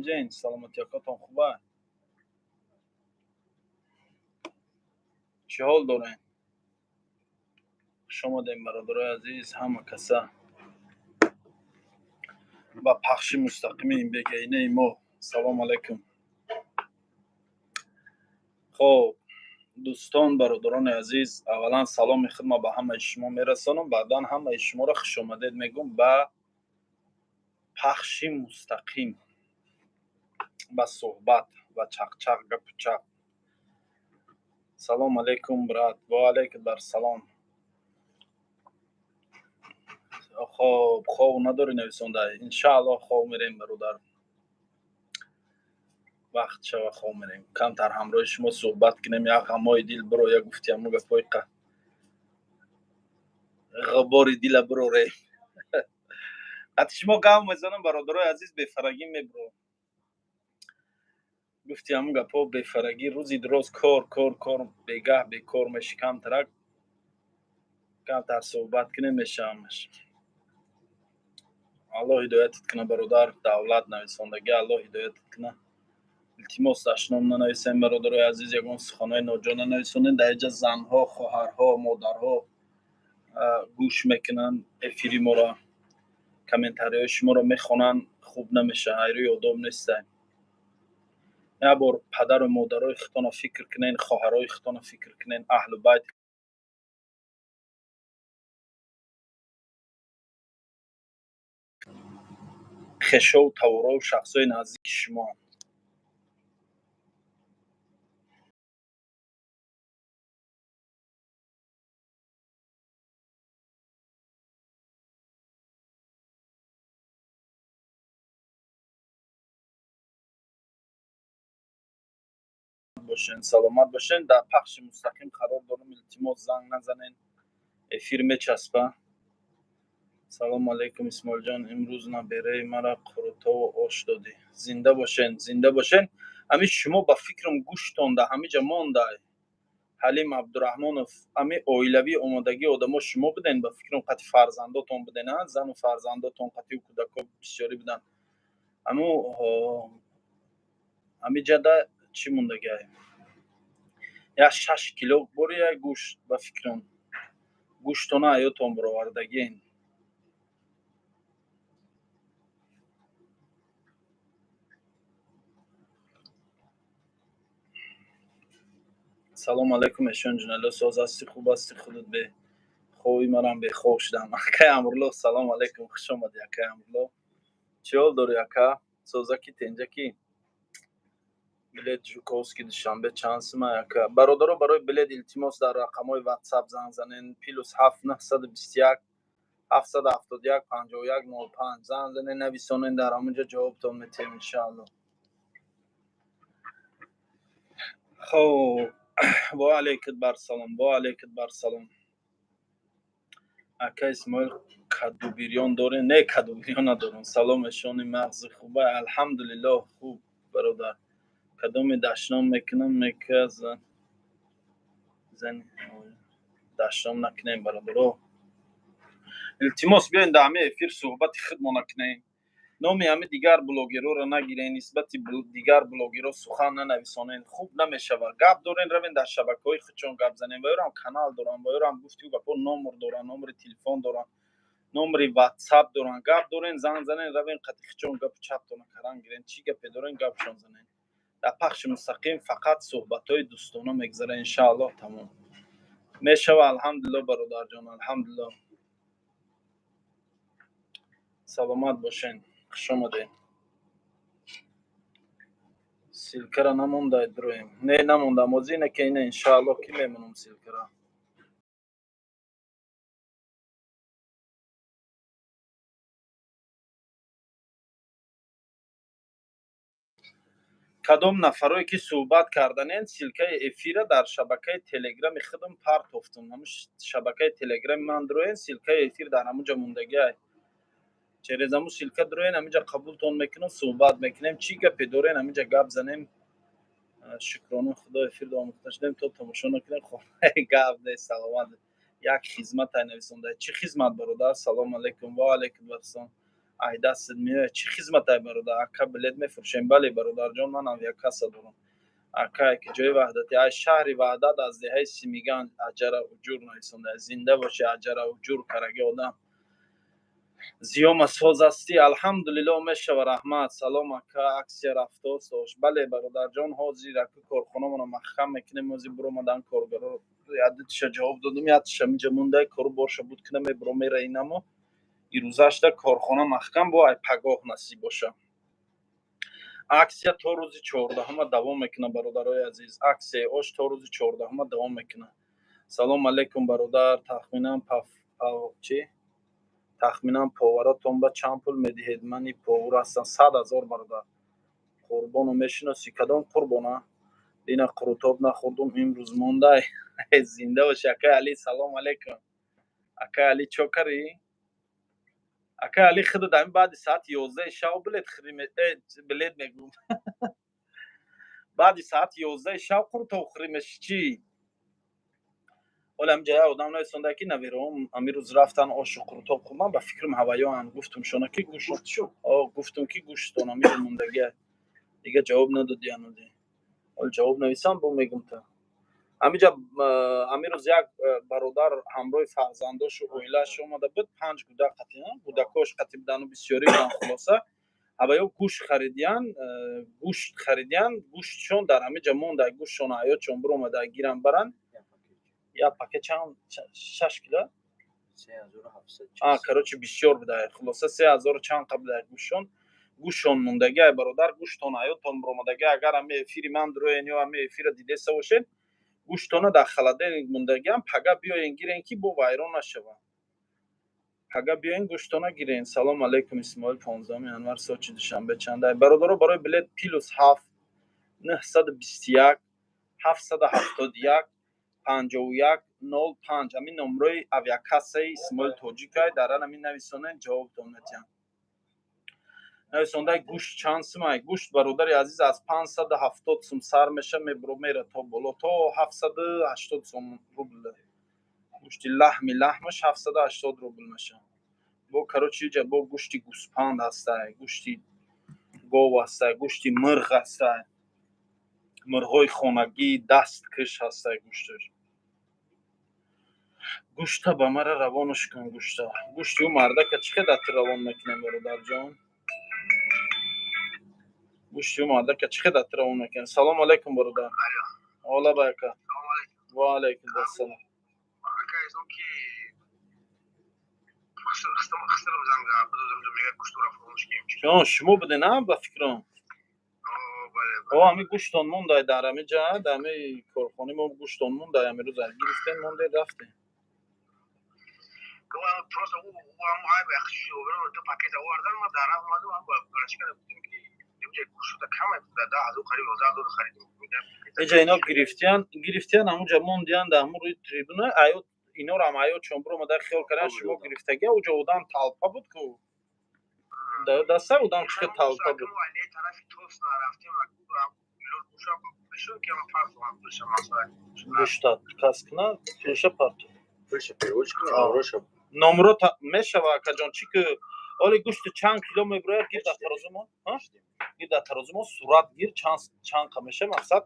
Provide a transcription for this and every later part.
Тинҷен, саломатиякотон хуба? Чӣ ҳол дорем? Хуш омадем, бародарои азиз, ҳама каса ба пахши мустақими бегаинаи мо. Салом алайкум. Хоб, дӯстон, бародарони азиз, аввалан саломи худма ба ҳамаи шумо мерасонам, баъдан ҳамаи шуморо хушомадед мегӯм ба пахши мустақим, ба суҳбат ва чақчақ, гапу чақ. Салом алайкум, брат. Ва алайкум барсалом. Хоб, хов надорӣ нависонда? Иншааллоҳ, хов мерем, бародар. Вақт шава, хов мерем. Камтар ҳамроҳи шумо суҳбат кунем, як ғамҳои дил бироя, гуфти ҳамун гапҳои ғубори дила бироре. Қати шумо гап мезанам, бародарои азиз, бефарагӣ мебиро. Гуфти ҳамун гапҳо, бефарагӣ, рӯзи дуроз кор, кор, кор, бегаҳ бекор меши, камтарак камтар суҳбат кунем, мешавамаш. Аллоҳ ҳидоятат куна, бародар. Давлат нависондагӣ, Аллоҳ ҳидоятат куна. Илтимос, дашном нанависем, бародарои азиз, ягон суханҳои ноҷо нанависонем. Дар инҷа занҳо, хоҳарҳо, модарҳо гӯш мекунанд эфири моро, комментариҳои шуморо мехонанд, хуб намешавад, айрӯи одоб нестай. Як бор падару модарои худтонро фикр кунен, хоҳарои худтонро фикр кунен, аҳлу байт хешову таворову шахсҳои наздики шумо. Бошен, саломат бошен. Дар пахши мустақим қарор дорам, илтимос, занг назанен, эфир мечаспа. Салому алайкум, Исмоилҷон, имрӯз набераи мара қурутову ош додӣ. Зинда бошен, зинда бошен. Ҳами шумо ба фикрам гӯштон да ҳамиҷа мондай. Ҳалим Абдураҳмонов, ҳами оилавӣ омодагии одамо шумо буден, ба фикрам қати фарзандотон буден, а? Зану фарзандотон қати кӯдакҳо бисёрӣ буданд. Аму ҳамиҷада чӣ мондагиай? Як 6 кило бори як гӯшт, ба фикрам. Гӯштона ҳаётон баровардагиен. Салом алайкум, эшон ҷуналло, соз ҳастӣ, хуб ҳастӣ, худат бехови, манам бехов шудам. Акай Амрулло, салом алайкум, хуш омадӣ, акай Амрулло. Чӣ ҳол дорӣ, ака? Созаки, тенҷакӣ? Билет Жуковский Душанбе чанд сума, ака? Бародаро, барои билет илтимос дар рақамҳои WhatsApp занг занен: +7 921 771 51 05. Занг занен, нависонен, дар ҳамонҷо ҷавобтон метиҳем, иншаалло. Хоб, ва алайкум барсалом, ва алайкум барсалом. Ака Исмоил, кадубирён дорем? Не, кадубирён надорам. Салом, эшони мағзи хуба? Алҳамдулиллоҳ, хуб, бародар. Кадоме дашном мекунам, мека зани дашном накунем, бародаро. Илтимос, биёен дар ҳамин эфир суҳбати худмона кунем. Номи ҳами дигар блогерҳоро нагирен, нисбати дигар блогерҳо сухан нанависонен, хуб намешавад. Гап дорен, равен дар шабакаҳои худшон гап занен. Ва ёрам канал доранд, ва ёрам гуфтию гапҳо номер доранд, номери телефон доранд, номери ватсап доранд. Гап дорен, занг занен, равен қати худшон гапу чаптона каран гирен. Чӣ гапе дорен, гапшон занен. Дар пахши мустақим фақат суҳбатҳои дӯстона мегузарад, иншааллоҳ, тамом мешава. Алҳамдулиллоҳ, бародарҷон, алҳамдулиллоҳ. Саломат бошен, хуш омадед. Ссылкара намондай дуроем? Не, намондам. Озина ки ина, иншааллоҳ, ки мемонам ссылкара. Кадом нафарое ки суҳбат карданен, ссылкаи эфира дар шабакаи телеграми худам партофтум. Ҳамун шабакаи телеграми ман дуроен, ссылкаи эфир дар ҳамунҷа мондагиай. Через ҳамун ссылка дуроен, ҳаминҷа қабултон мекунам, суҳбат мекунем. Чӣ гапе дорен, ҳаминҷа гап занем. Шукрона Худо, эфир омӯхта шудем, то тамошо накунем. Хоб, гап нест, саломат. Як хизмат ай нависонда. Чӣ хизмат, бародар? Салом алайкум, ва алайкум ассалом. Ай дастат меояд, чӣ хизматай, бародар? Ака, билет мефурӯшем? Бале, бародарҷон, ман авиакасса дорам. Акай, ки ҷои Ваҳдати? Аз шаҳри Ваҳдат, аз деҳаи Симиган. Аҷара уҷур нависонда. Зинда бошӣ, аҷара уҷур караги одам. Зиёма, соз ҳастӣ? Алҳамдулилло, мешава, раҳмат. Салом, ака, аксия рафтост? Бале, бародарҷон, ҳозир ака корхонамона маҳкам мекунем. Ҳозир биромадан коргаро, яддутиша ҷавоб додум, яктиша миҷа монда, кору борша буд кунам, мебиро мераинамо. Ирӯзашда корхона маҳкам, бо ай пагоҳ насиб боша. Аксия то рӯзи 14-ума давом мекунад, бародарои азиз. Аксияи ош то рӯзи 14-ума давом мекунад. Салом алейкум, бародар. Тахминан чи, тахминан поваротон ба чанд пул медиҳед? Мани повар ҳастам. 100 000, бародар. Қурбоно мешиносӣ? Кадом Қурбона? Дина қурутоб нахӯрдум, имрӯз мондай. Зинда бошӣ, акай Али. Салом алейкум, акай Али. Чо карӣ, акай Али? Худат ҳамин баъди соати 11-и шав билет хӯрӣ, билет мегӯм, баъди соати 11-и шав қурутоб хӯрӣ меши чӣ? Ҳоле ҳаминҷа як одам нависонда, ки навераом ҳамин рӯз рафтан ошу қурутоб хӯрдан. Ба фикрам, ҳаваёам. Гуфтум шона, ки гӯшт, гуфтум, ки гӯштон ҳамин мондагия. Дига ҷавоб надоди януди. Ҳол ҷавоб нависам, бо мегум та. Ҳаминҷа ҳамин рӯз як бародар ҳамроҳи фарзандошу оилааш омада буд, панҷ гудак қатӣ, гудакош қатӣ будану бисёрӣ будан. Хулоса, ҳаваё гӯшт харидиян, гӯшт харидиян, гӯштшон дар ҳамин ҷа монда. Гӯштшон ҳаётшон биромада гиран баранд. Як пакет чанд, 6 кило, короче, бисёр буда. Хулоса, 3000 чанд қа буда гӯштшон. Гӯштшон мондагӣ. Ай бародар, гӯштон ҳаётон биромадагӣ, агар ҳами эфири ман дуроен ё ҳами эфира дидеста бошед, гӯштона дар холодильник мондагиам. Пага биёен гирен, ки бо вайрон нашавад. Пага биёен, гӯштона гирен. Салом алейкум, Исмоил. 15-уми январ, сочи Душанбе чанда? Бародаро, барои билет +7 921 771 51 05. Ҳамин номрои авиакассаи Исмоил Тоҷикай. Дар ан ҳамин нависонен, ҷавобтон метиҳам. Нависондаи, гӯшт чанд сумай? Гӯшт, бародари азиз, аз 570 сум сар меша, мебуро, мера то боло, то 780 сум рубл. Гӯшти лаҳми лаҳмаш 780 рубл меша. Бо, короче, иҷа бо гӯшти гӯспанд ҳастай, гӯшти гов ҳастай, гӯшти мирғ ҳастай, мирғҳои хонагӣ, дасткаш ҳастай гӯшташ. Гӯшта ба мара равонаш кун, гӯшта. Гӯшти ӯ мардака чӣ хел дати равон мекунем, бародарҷон? Гӯшти ӯ мардака чӣ хел дати равон мекунем? Салому алайкум, бародар. Ола ба, ака. Ва алайкум ассалом. Ака, изон ки хистирам, занг бидозам, мега гӯштора фаромӯш кардем. Шумо буден, а, ба фикрам? О, ҳами гӯштон мондай дар ҳами ҷа, дар ҳами корхонаи мо гӯштон мондай. Ҳами рӯз гирифтем, мондед, рафтем. Просто ду пакет овардан, ма дар омадам, брачка будем, ки гӯшта кам, 10 000, қариб 11 000 харидем. Иҷа ино гирифтиян, гирифтиян, ҳамунҷа мондиян, дар ҳамун рӯи трибуна. Аё, инорам аётшон биромада, хиёл кардан, шумо гирифтагия. Уҷо одам талпа буд ку, даста одам чӣ хел талпа буд. Тарафи тос нарафтем. Гӯшта кас куна, пулша парту, номро мешава, акаҷон. Чӣ ки оли гӯшти чанд кило мебирояд, гир дар тарозумо, гир дар тарозумо, сурат гир, чанд қа меша, мақсад.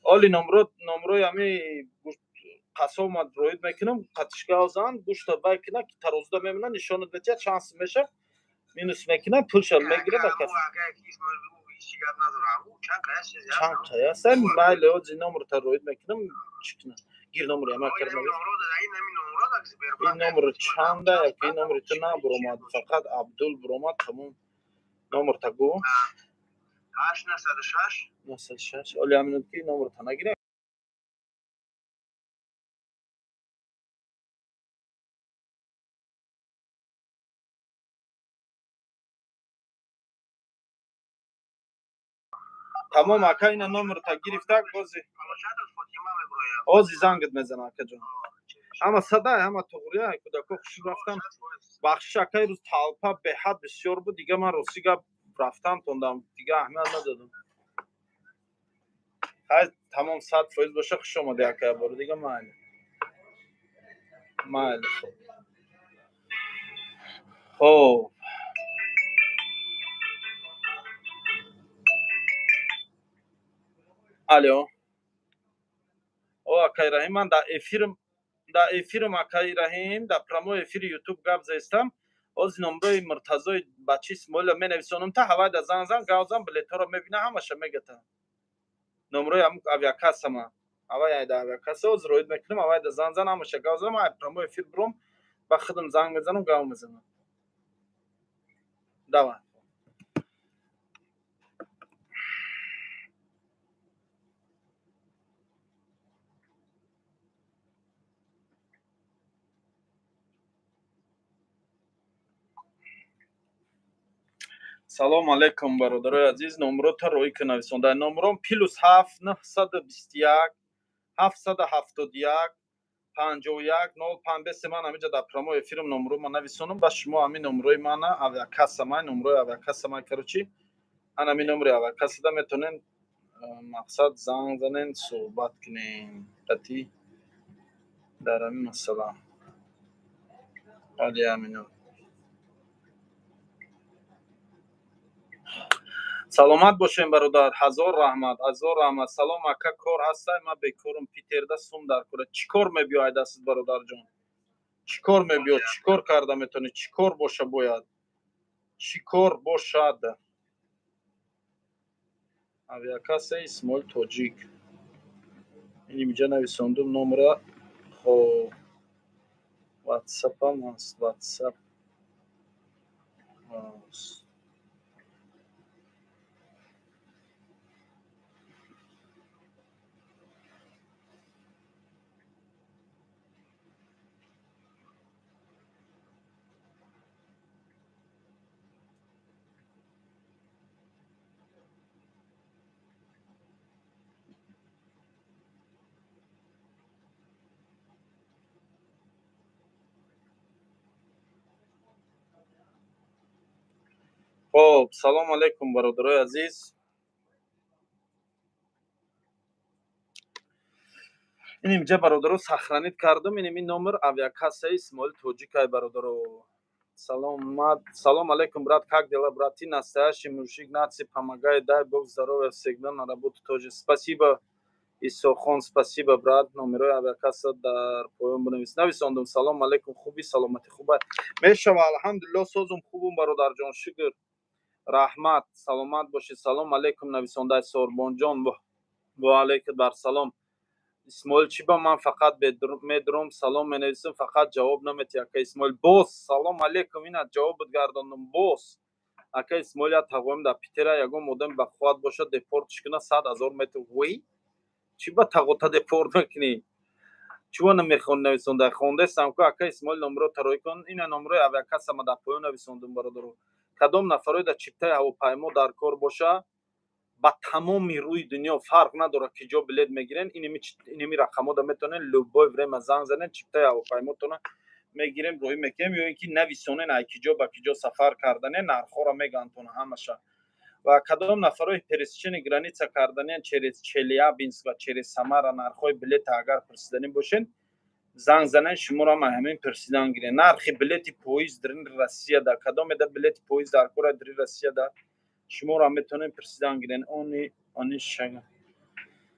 Оли номро, номрои ҳами қассоб ма роид мекунам, қатишгавзан гӯшта вай кина, ки тарозуда мемона, нишонат метиҳад, чанд сум меша, минус мекуна, пулша мегира ба кас. Чанд қаяст, майли, ози номрота роид мекунам. Чӣ кунам, гир номро яма кардам. Ин номро чанда, яки ин номри ту набуромад, фақат Абдул буромад, тамом. Номрта гӯ. 896. 96. Оли ҳаминут ки номрта нагира. Тамом, ака, ина номерта гирифта, бози ози зангат мезана, акаҷон. Ҳама садай, ҳама туғрия, кӯдако хушрӯ рафтан. Бахшиш, ака, ирӯз талпа беҳад бисёр буд. Дига ман, рости гап, рафтам тондам, дига аҳамият надодам. Хай, тамом, 100% боша. Хуш омадӣ, ака, бори дига. Майли, майли, хуб. Хоб, алё, о, акай Раҳим, ман дар эфирм, дар эфирм, акай Раҳим, дар прямой эфири Ютуб гап заистам. Ози номрои Муртазои бачи Исмоила менависонам, та ҳавайда занг зан, гав зан, билетҳоро мебина, ҳамаша мегата. Номрои ҳам авиакассама, ҳавай айда авиакасса оз роид мекунам, ҳавайда занг зан, ҳамаша гав занам. Ай прямой эфир буром, ба худам занг мезанам, гав мезанам. Давай. Салом алейкум, бародарои азиз. Номрота роӣ ки нависонда. Номром +7 921 771 51 05 бесе. Ман ҳамиҷа дар прямой эфирам номро ма нависонам ба шумо. Ҳамин номрои мана, авиакассамай, номрои авиакассамай. Короче, ан ҳамин номри авиакассада метавонен, мақсад, занг занен, суҳбат кунем қати дар ҳамин масъала. Али ҳамино. Саломат бошем, бародар, ҳазор раҳмат, ҳазор раҳмат. Салом, ака, кор ҳастай? Ман бекорум, Питерда сум дар кора. Чӣ кор мебиёй дастат, бародарҷон? Чӣ кор мебиёд? Чӣ кор карда метавонӣ? Чӣ кор боша бояд? Чӣ кор бошад? Авиакасса Исмоил Тоҷик. Ин инҷа нависондум номра. Хоб, ватсапам ҳаст, ватсап ҳаст. Хоб, салом алейкум, бародарои азиз. Ин инҷа, бародаро, сохранить кардам. Ин ин номер авиакассаи Исмоил Тоҷикай, бародаро. Саломат. Салом алейкум, брат, как дела, брат? Ты настоящий мужик, нации помогай, дай бог здоровья, всегда на работу тоже. Спасибо, Исохон, спасибо, брат. Номерои авиакасса дар поён бинавис. Нависондум. Салом алейкум, хуби, саломатӣ хуба мешава? Алҳамдулилло, созум, хубум, бародарҷон, шукр, раҳмат, саломат бошед. Салом алейкум, нависондаи Сорбонҷон. Ва алейкум бар салом. Исмоил, чӣ ба ман фақат медурам, салом менависам, фақат ҷавоб наметиҳ, ака Исмоил? Боз салом алейкум, ина ҷавобат гардондум боз. Ака Исмоил, я тағоим дар Питера, ягон одами бақувват бошад, депортш куна, 100 000 метр. Вой, чӣ ба тағота депорт мекунӣ? Чӯ намехони, нависонда? Хондестам ку. Ака Исмоил, номро тароӣ кун. Ина номрои авиакассама дар поён нависондум, бародаро. Кадом нафарои дар чиптаи ҳавопаймо дар кор боша, ба тамоми рӯи дунё, фарқ надорад ки ҷо билет мегирен, иними рақамода метавонен любое время занг занен, чиптаи ҳавопаймотона мегирем, роҳӣ мекунем, ё ин ки нависонен ай киҷо ба киҷо сафар кардане, нархҳоро мегантона ҳамаша. Ва кадом нафарои пересечение граница карданен через Челябинск ва через Самара, нархҳои билета агар пурсиданӣ бошен, занг занен, шуморо ҳам ҳамин пурсидан гирен. Нархи билети поезд дар Россияда, кадомеда билети поезд дар кора дар Россияда, шуморо ҳам метавонем пурсидан гирен. Они они шага.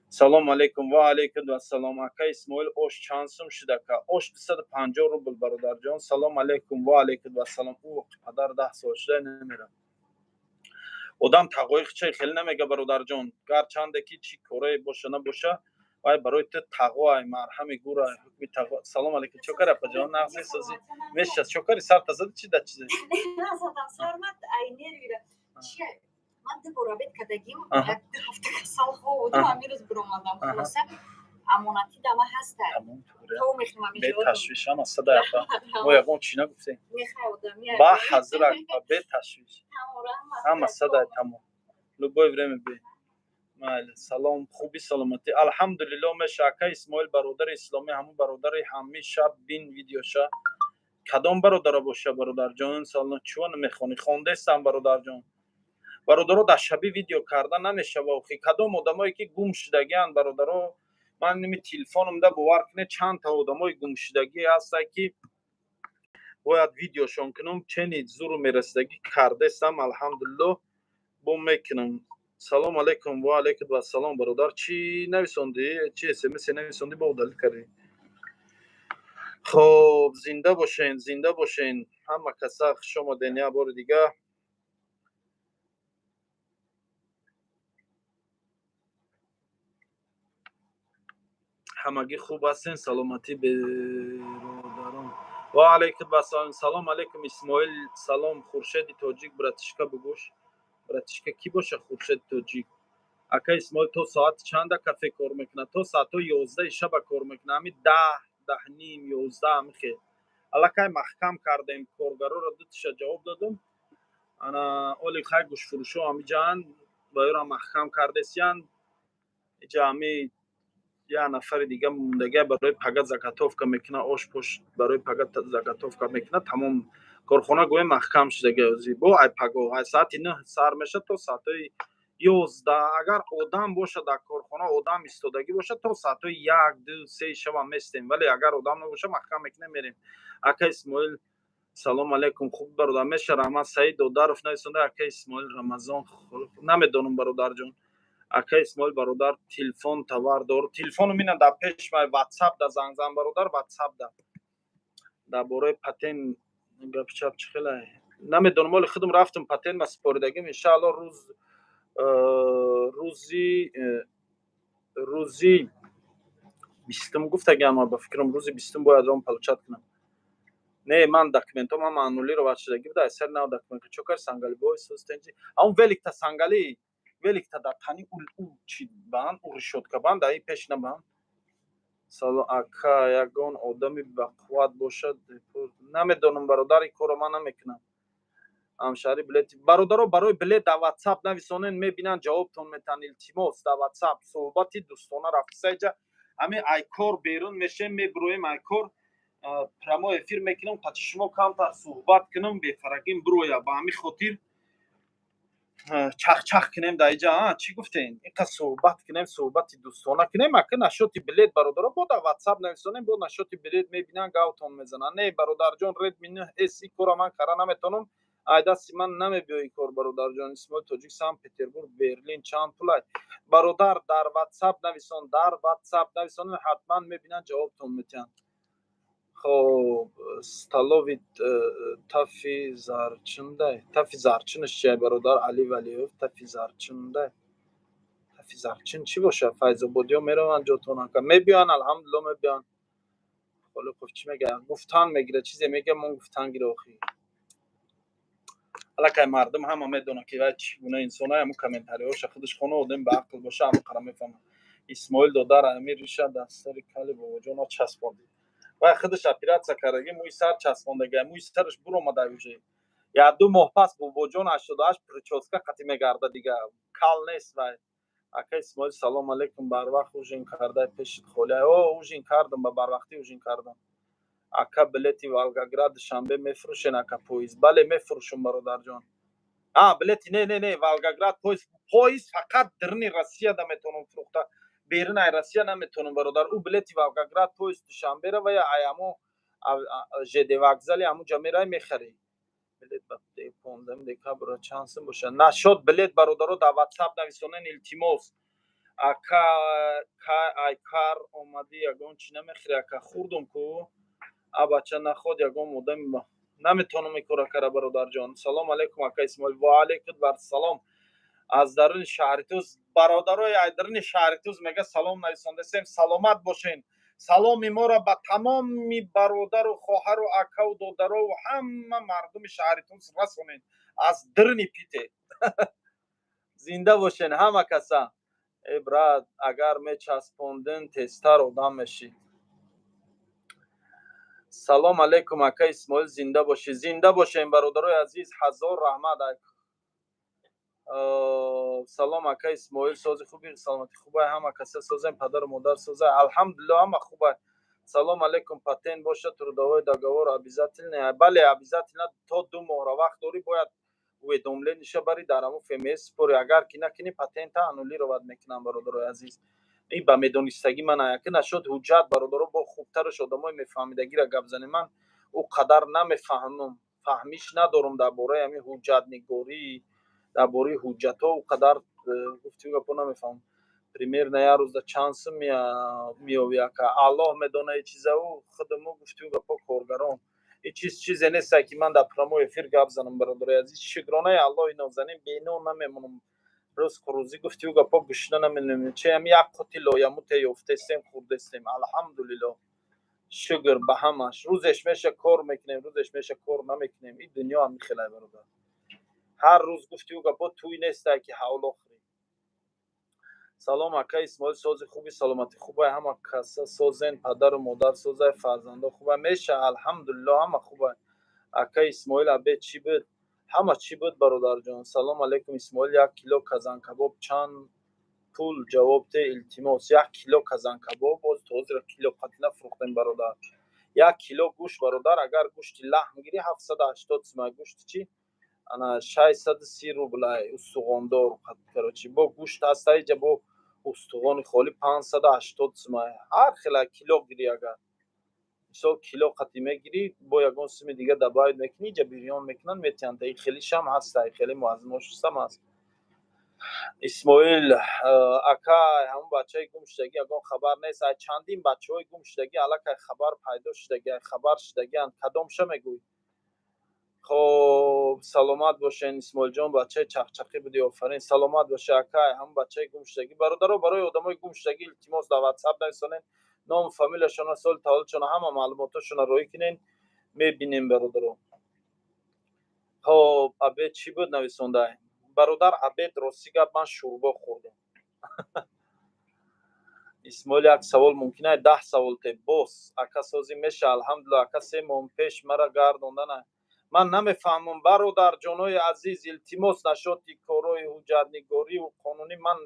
Салом алейкум. Ва алейкум вассалом. Ака Исмоил, ош чанд сум шуд, ака? Ош 250 рубл, бародарҷон. Салом алейкум. Ва алейкум вассалом. Ӯ падар 10 сол шуда намерад. Одам тағои хичаи хеле намега, бародарҷон, гарчанде ки чӣ корае боша набоша, вай барои ту тағоай, марҳами гурай, ҳукми тағо. Салом алейкум. Чо кари, апаҷон? Нағз месозӣ? Мешаз, чо кари? Сарта зади чи да чизе? Назадам, сармат ай нервира. Чия? Ман ду бор обед кардагим, як ду ҳафта касал будам, ҳамин рӯз биромадам. Хулоса, амонатӣ дама ҳаста. Тамом. То мехӯрам. Беташвиш, ҳама сада, апа. Мо ягон чӣ нагуфтем. Мехай одами. Ба ҳазир, апа, беташвиш. Ҳама садай, тамом. Любое время бе. Майли, салом, хуби, саломатӣ? Алҳамдулилло, меша. Ака Исмоил, бародари исломӣ, ҳамун бародари ҳамиша бин видеоша. Кадом бародара боша, бародарҷон? Салом, чӯ намехонӣ? Хондестам, бародарҷон. Бародаро, дар шаби видео карда намешава охи. Кадом одамое ки гум шудагианд, бародаро, ман ними телефонам да, бовар кунед, чанд та одамои гумшудагӣ ҳастанд, ки Бояд видеошон кунам, чени зуру мерасидагӣ кардестам, алҳамдулилло, бо мекунам. Салом алейкум. Ва алейкум вассалом, бародар. Чӣ нависондӣ? Чӣ смс нависондӣ, бо удалить кардӣ? Хоб, зинда бошен, зинда бошен, ҳама каса хуш омаден як бори дига. Ҳамагӣ хуб ҳастен? Саломатӣ, беродарон. Ва алейкум вассалом. Салом алейкум, Исмоил. Салом, Хуршеди тоҷик. Братишка, бугӯш, братишка кӣ боша? Хуршеди тоҷик. Ака Исмоил, то соати чанда кафе кор мекунад? То соатҳои 11-и шаба кор мекунад, ҳами 10, 10:30, 11, ҳами хел. Аллакай маҳкам кардем коргароро, дутиша ҷавоб додум. Ана оли хай, гӯштфурӯшо ҳамиҷаанд, ба ёро маҳкам кардесиянд. Иҷа ҳами як нафари дига мондага, барои пага заготовка мекунад, ош пош барои пага заготовка мекунад. Тамом, корхона гӯем маҳкам шудага. Бо ай паго ай соати 9 сар мешад то соатҳои 11. Агар одам бошад дар корхона, одам истодагӣ бошад, то соатҳои 1, 2, 3 шаба местем, вале агар одам набошад, маҳкам мекунем, мерем. Ака Исмоил, салом алейкум. Хуб, бародар, меша, раҳмат. Саид Додаров нависонда: ака Исмоил, Рамазон. Намедонам, бародарҷон. Ака Исмоил бародар, телефон товар дор. Телефону мина дар пеш май, Ватсап да занг зан, бародар, Ватсап да. Дар бораи патент гапи чап чӣ хелай? Намедонам, оли худам рафтам, патент ма супоридагим. Иншаалло, рӯз рӯзи 20-ум гуфтагиам, ба фикрам, рӯзи 20-ум бояд ром получать кунам. Не, ман документом ҳама аннулировать шудагӣ буда, аз сари нав документ. Чо кар, Сангалибой состенҷи? Ҳамун великта, Сангали, великта дар тани ул чи банд, у решётка банд, аи пеш набанд. Салом, ака, ягон одами бақувват бошад. Намедонам, бародар, ин корро ман намекунам. Ҳамшаҳри, билети, бародаро, барои билет дар Ватсап нависонен, мебинанд, ҷавобтон метаҳанд. Илтимос, дар Ватсап суҳбати дӯстона рафтисаиҷа. Ҳамин ай кор берун мешем, мебуроем ай кор, прямой эфир мекунам, қати шумо камтар суҳбат кунам, бефарагим бироя. Ба ҳамин хотир чахчах кунем дар иҷа. Чӣ гуфтем? Инқа суҳбат кунем, суҳбати дӯстона кунем. Ака, нашоти билет, бародаро, бо дар Ватсап нависонем, бо нашоти билет мебинанд, гавтон мезананд. Не, бародарҷон, Редми 9 С, ин кора ман кара наметонам, ай дасти ман намебиёи кор, бародарҷон. Исмоил Тоҷик, Санкт Петербург, Берлин чанд пулай? Бародар, дар Ватсап нависон, дар Ватсап нависон, ҳатман мебинанд, ҷавобтон метиҳанд. Хоб, столовый тафи зарчиндай? Тафи зарчинаш чия, бародар Али Валиев? Тафи зарчиндай, тафи зарчин чӣ бошад? Файзободиё мераванд ҷотон, ака? Мебиёянд, алҳамдулилло, мебиёянд. Холиқов чӣ мегӯяд? Гуфтан мегирад, чизе мегӯяд, мон гуфтан гира. Охи, аллакай мардум ҳама медонад, ки вай чӣ гуна инсонай. Ҳамун комментариҳоша худаш хона, одам ба ақл боша, ҳама қара мефаҳмад. Исмоил додар, амир риша дар сари кали бобоҷон часпондид. Вай худаш оператсия кардаги, мӯи сар часпондаги, мӯи сараш буромада уже. Як ду моҳ пас бобоҷон 88 причёска қати мегарда, дига кал нест вай. Ака Исмоил, салом алейкум. Барвақт ужин кардай, пешит холия? О, ужин кардам, ба барвақтӣ ужин кардам. Ака, билети Волгоград Душанбе мефурӯшен, ака, поезд? Бале, мефурӯшам, бародарҷон. А билети, не, не, не, Волгоград поезд, поезд фақат даруни Россияда метавонам фурӯхта, берун ай Россия наметавонам, бародар. Ӯ билети Волгоград поезд Душанбера ва я ай ҳамо ЖД вокзали ҳамунҷа мерай, мехарӣ билет. Ба 15 декабр чанд сум бошад? Нашод билет, бародаро, дар Ватсап нависонен, илтимос. Ака, ай кар омадӣ, ягон чӣ намехӯри? Ака, хӯрдум ку. А бача наход, ягон одами наметавонам ин кора кара, бародарҷон. Салом алейкум, ака Исмоил. Ва алейкум вассалом. Аз даруни шаҳри Туз, бародарои ай даруни шаҳри Туз мега, салом нависондасем. Саломат бошен. Саломи моро ба тамоми бародару хоҳару акаву додарову ҳама мардуми шаҳри Туз расонед аз даруни Пите. Зинда бошен ҳама каса. Э, брат, агар мечаспонден, тезтар одам мешид. Салом алейкум, ака Исмоил, зинда бошӣ. Зинда бошем, бародарои азиз, ҳазор раҳмат. Салом, ака Исмоил, сози, хуби, саломатӣ хубай? Ҳама каса созем, падару модар созай? Алҳамдулилло, ҳама хубай. Салом алейкум. Патент бошад, трудовой договор обязательно? Бале, обязательно. То 2 моҳра вақт дорӣ, бояд уведомление ша барӣ, дар ҳамун ФМС супорӣ. Агар ки накунӣ, патента аннулировать мекунам, бародарои азиз. Ин ба медонистагӣ ман. Яке нашуд ҳуҷҷат, бародаро, бо хубтараш одамои мефаҳмидагиро гап занем. Ман Ӯ қадар намефаҳмам, фаҳмиш надорам дар бораи ҳамин ҳуҷҷатнигорӣ, дар бораи ҳуҷҷатҳо ӯ қадар гуфтӣ гапо намефаҳмам. Примерно як рӯзда чанд сум меёвӣ, ака? Аллоҳ медона и чиза, ӯ худамо, гуфтӣ гапо, коргарон. И чиз чизе несте, ки ман дар прямой эфир гап занам. Бародарои азиз, шукронаи Аллоҳи нозанин, бенон намемонам, ризқу рӯзӣ, гуфтиу гапо, гушна намемонем. Че ҳами як қути лоямуте ёфтестем, хӯрдестем, алҳамдулилло, шукр ба ҳамаш. Рӯзеш меша кор мекунем, рӯзеш меша кор намекунем. И дунё ҳами хелай, бародар. Ҳар рӯз, гуфтиу гапо, тӯй несте, ки ҳавло хӯрем. Салом, ака Исмоил, сози хуби, саломатӣ хубай, ҳама каса созен, падару модар созай, фарзандо хубай? Меша, алҳамдулилло, ҳама хубай. Ака Исмоил, обед чӣ буд? Ҳама чӣ буд, бародарҷон. Салом алейкум, Исмоил, 1 кило казанкабоб чанд пул? Ҷавоб де, илтимос. 1 кило казанкабоб боз тозира кило қатӣ нафурӯхтем, бародар. 1 кило гӯшт, бародар, агар гӯшти лаҳм гирӣ, 780 сума, гӯшти чӣ, ана, 630 рублай, устуғондор. Короче, бо гӯшт ҳаста иҷа, бо устуғони холӣ 580 сума. Ҳар хела кило гирӣ, агар мисол кило қатӣ мегирӣ, бо ягон суми дига добавить мекунӣ, иҷа бирён мекунанд, метиҳанд. И хелишам ҳаста, хеле муаззимошам ҳаст. Исмоил ака, ҳамон бачаи гум шудагӣ ягон хабар нест? Ай чандин бачаҳои гумшудагӣ аллакай хабар пайдо шудагӣ, хабар шудагианд. Кадомша мегӯй? Хоб, саломат бошен. Исмоилҷон, бачаи чақчақӣ буди, офарин, саломат боше. Акай, ҳамон бачаи гумшудагӣ, бародаро, барои одамои гумшудагӣ, илтимос, дар Ватсап нависонен, ному фамилияшона, соли таваллудшона, ҳама маълумотошона роҳӣ кунен, мебинем, бародаро. Хоб, обед чӣ буд, нависондай, бародар. Обед, рости гап, ман шӯрбо хӯрдем. Исмоил, як савол мумкин ай? 10 савол те бос. Ака, созӣ? Меша, алҳамдулилла. Ака, 3 моҳ пеш мара гардондана, ман намефаҳмам. Бародарҷонои азиз, илтимос, нашоти корҳои ҳуҷҷатнигорию қонунӣ ман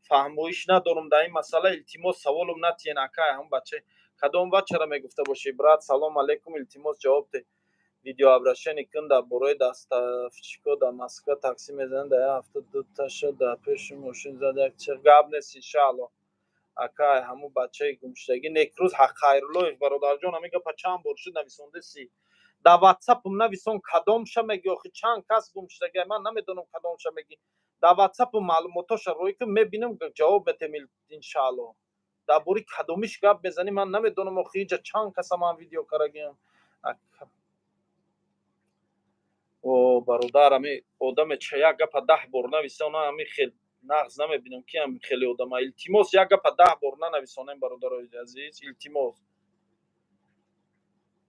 фаҳмоиш надорам дар ин масъала, илтимос, саволум натиҳен. Ака, ҳам бача, кадом бачара мегуфта бошӣ? Брат, салом алейкум, илтимос, ҷавоб де, видеообращение кун дар бораи доставщико. Дар Москва такси мезананд, дар як ҳафта дуташа дар пеши мошин зад, як чи гап нест, иншаалло. Ака, ҳамун бачаи гумшудагӣ Некрӯз Хайруллоев, бародарҷон, ҳамин гапа чанд бор шуд нависондаси дар Ватсапум. Нависон, кадомша меги? Охи, чанд кас гумшудагӣ, ман намедонам, кадомша меги. Дар Ватсапум маълумотоша роҳӣ кун, мебинам, ҷавоб метем, иншаалло. Дар бораи кадомиш гап мезанӣ, ман намедонам. Охи, иҷа чанд каса ман видео карагиам. О, бародар, ами одаме ча як гапа 10 бор нависона, ами хел нағз намебинам, ки ами хеле одама. Илтимос, як гапа 10 бор нанависонем, бародарои азиз, илтимос.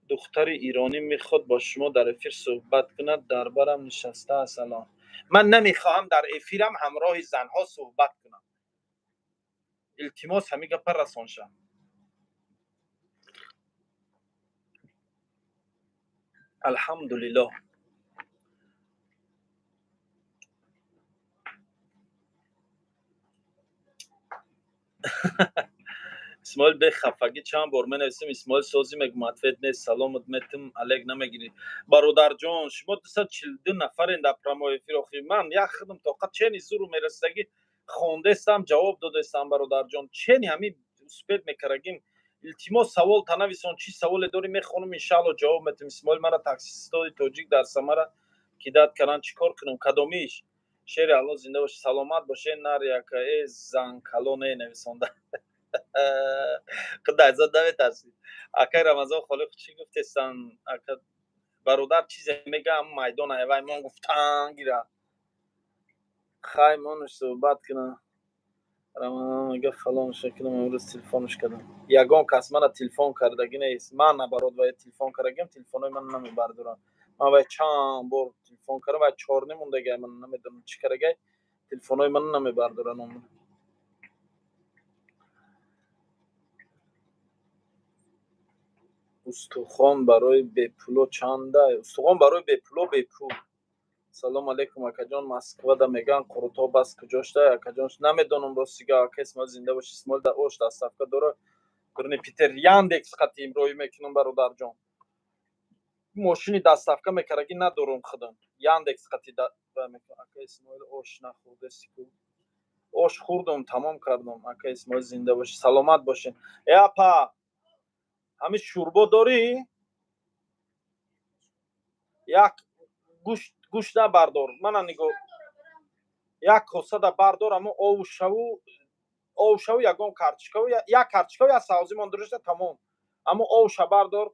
Духтари иронӣ мехоҳад бо шумо дар эфир суҳбат кунад, дар барам нишаста аст алон. Ман намехоҳам дар эфирам ҳамроҳи занҳо суҳбат кунам, илтимос, ҳамин гапа расон шам. Алҳамдулиллоҳ. Исмоил, бехафагӣ чанд бор менависем. Исмоил, созӣ, мегум, ответ нест. Саломат метим, алек намегирӣ. Бародарҷон, шумо 242 нафарен дар прямой эфир. Охи, ман як худам тоқат чени зуру мерасидагӣ хондестам, ҷавоб додестам. Бародарҷон, чени ҳамин успеть мекарагим. Илтимос, савол танависон, чӣ саволе дорӣ, мехонам, иншаалло, ҷавоб метим. Исмоил, мара таксистои тоҷик дар Самара кидать кардан, чӣ кор кунам? Кадомиш? Шери Алло, зинда бошӣ, саломат боше. Нар яка э занкалоне нависонда, худайзод, наметарсӣ. Акай Рамазон Холиқ, чӣ гуфтесан, ака? Бародар, чизе мегам, майдон айвай мон гуфтан гира, хай монуш суҳбат кунам. Рамазон мега фалонша кунам, имрӯз телефонш кардам. Ягон кас мана телефон кардагӣ нест. Ман набарод вай телефон кардагиам, телефонои ман намебардорам. Ман вай чанд бор телефон кардам, вай чорне мондагиай, ман намедонам чӣ кардагиай, телефонои ман намебардоран. Устухон барои бепуло чанда? Устухон барои бепуло, бепул. Салом алейкум, акаҷон, Москвада меган қурутоб аст, куҷошта, акаҷон? Намедонам, ростига. Ака Исмоил, зинда боши. Исмоил, да ош доставка дора дурни Питер, Яндекс қати имроӣ мекунам. Бародарҷон, мошини доставка мекарагӣ надорум худам, Яндекс қати. Ака Исмоил, ош нахӯрдеси ку? Ош хӯрдум, тамом кардам. Ака Исмоил, зинда бошӣ, саломат бошед. Э, апа, ҳамин шӯрбо дорӣ? Як гӯшт набардор, мана нигоҳ, як косада бардор, амо ову шаву, ов шаву, ягон картишкаву, як картишкаву, як савзимон дурушта, тамом. Амо овша бардор,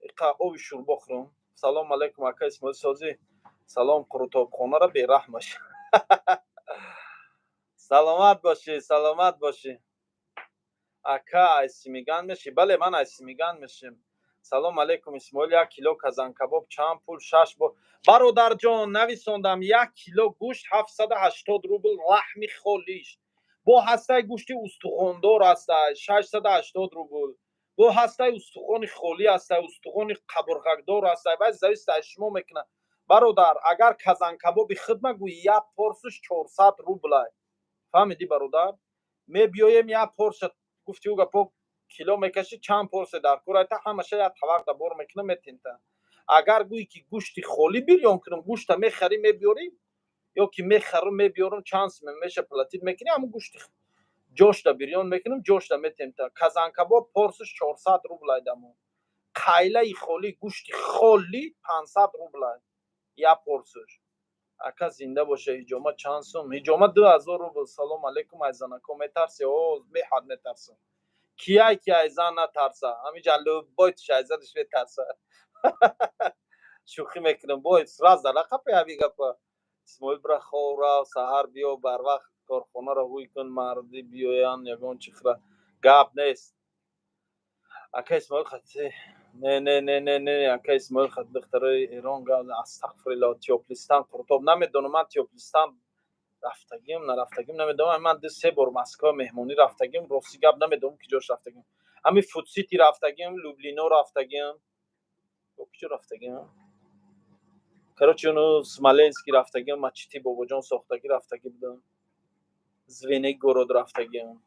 иқа ови шӯрбо хӯром. Салом алейкум, ака Исмоил, созӣ? Салом, қурутобхонара бераҳмаш. Саломат бошӣ, саломат бошӣ. Ака, айсимиган мешӣ? Бале, ман айсимиган мешим. Салом алейкум, Исмоил, 1 кило казанкабоб чанд пул? Шаш бор, бародарҷон, нависондам: 1 кило гӯшт 780 рубл, лаҳми холиш. Бо ҳастаи гӯшти устухондор ҳастай, 680 рубл. Бо ҳастаи устухони холӣ ҳастай, устухони қабурғакдор ҳастай. Баъд зависит аз шумо мекунад, бародар. Агар казанкабоби хидма гӯӣ, як порсияш 400 рублай. Фаҳмидӣ, бародар? Мебиёем, як порсия гуфти, ӯ гапо кило мекашӣ, чанд порсия дар кор айта, ҳамаша як тавақда бор мекунам, метента. Агар гӯӣ, ки гӯшти холӣ бирён кунам, гӯшта мехарӣ, мебиёрӣ, ё ки мехарам, мебиёрам, чанд сима меша, платить мекунӣ, ҳамун гӯшти ҷошта бирён мекунам, ҷошта метемта. Казанкабоб порсияш 400 рублай дамо. Қайлаи холӣ, гӯшти холӣ 500 рублай як порсияш. Ака, зинда боша. Ҳиҷома чанд сум? Ҳиҷома 2000 рубл. Салом алейкум, ай занако метарси? О, беҳад метарсам. Кияй ки ай зан натарса? Ҳамиҷа любой тиш ай занаш метарса. Шӯхӣ мекунам, бой сразу нақапи ҳами гапа. Исмоил, бира, хов рав, саҳар биё барвақт, корхонаро ҳуй кун, марди биёянд, ягон чи хӯра. Гап нест. Ака Исмоил, хати не, не, не, не, не. Ака Исмоил, хати духтарои Эрон гап. Астағфирилло. Тёплистан Қурутоб намедонам. Ман Тёплистан рафтагим, нарафтагим, намедонам. Ман ду се бор Москва меҳмонӣ рафтагим, рости гап, намедонам, ки ҷош рафтагим. Ҳами Фудсити рафтагим, Люблино рафтагим, куҷо рафтагим, короче, уну Смоленский рафтагим, мачити Бобоҷон сохтагӣ рафтагӣ будам, Звенигород рафтагим,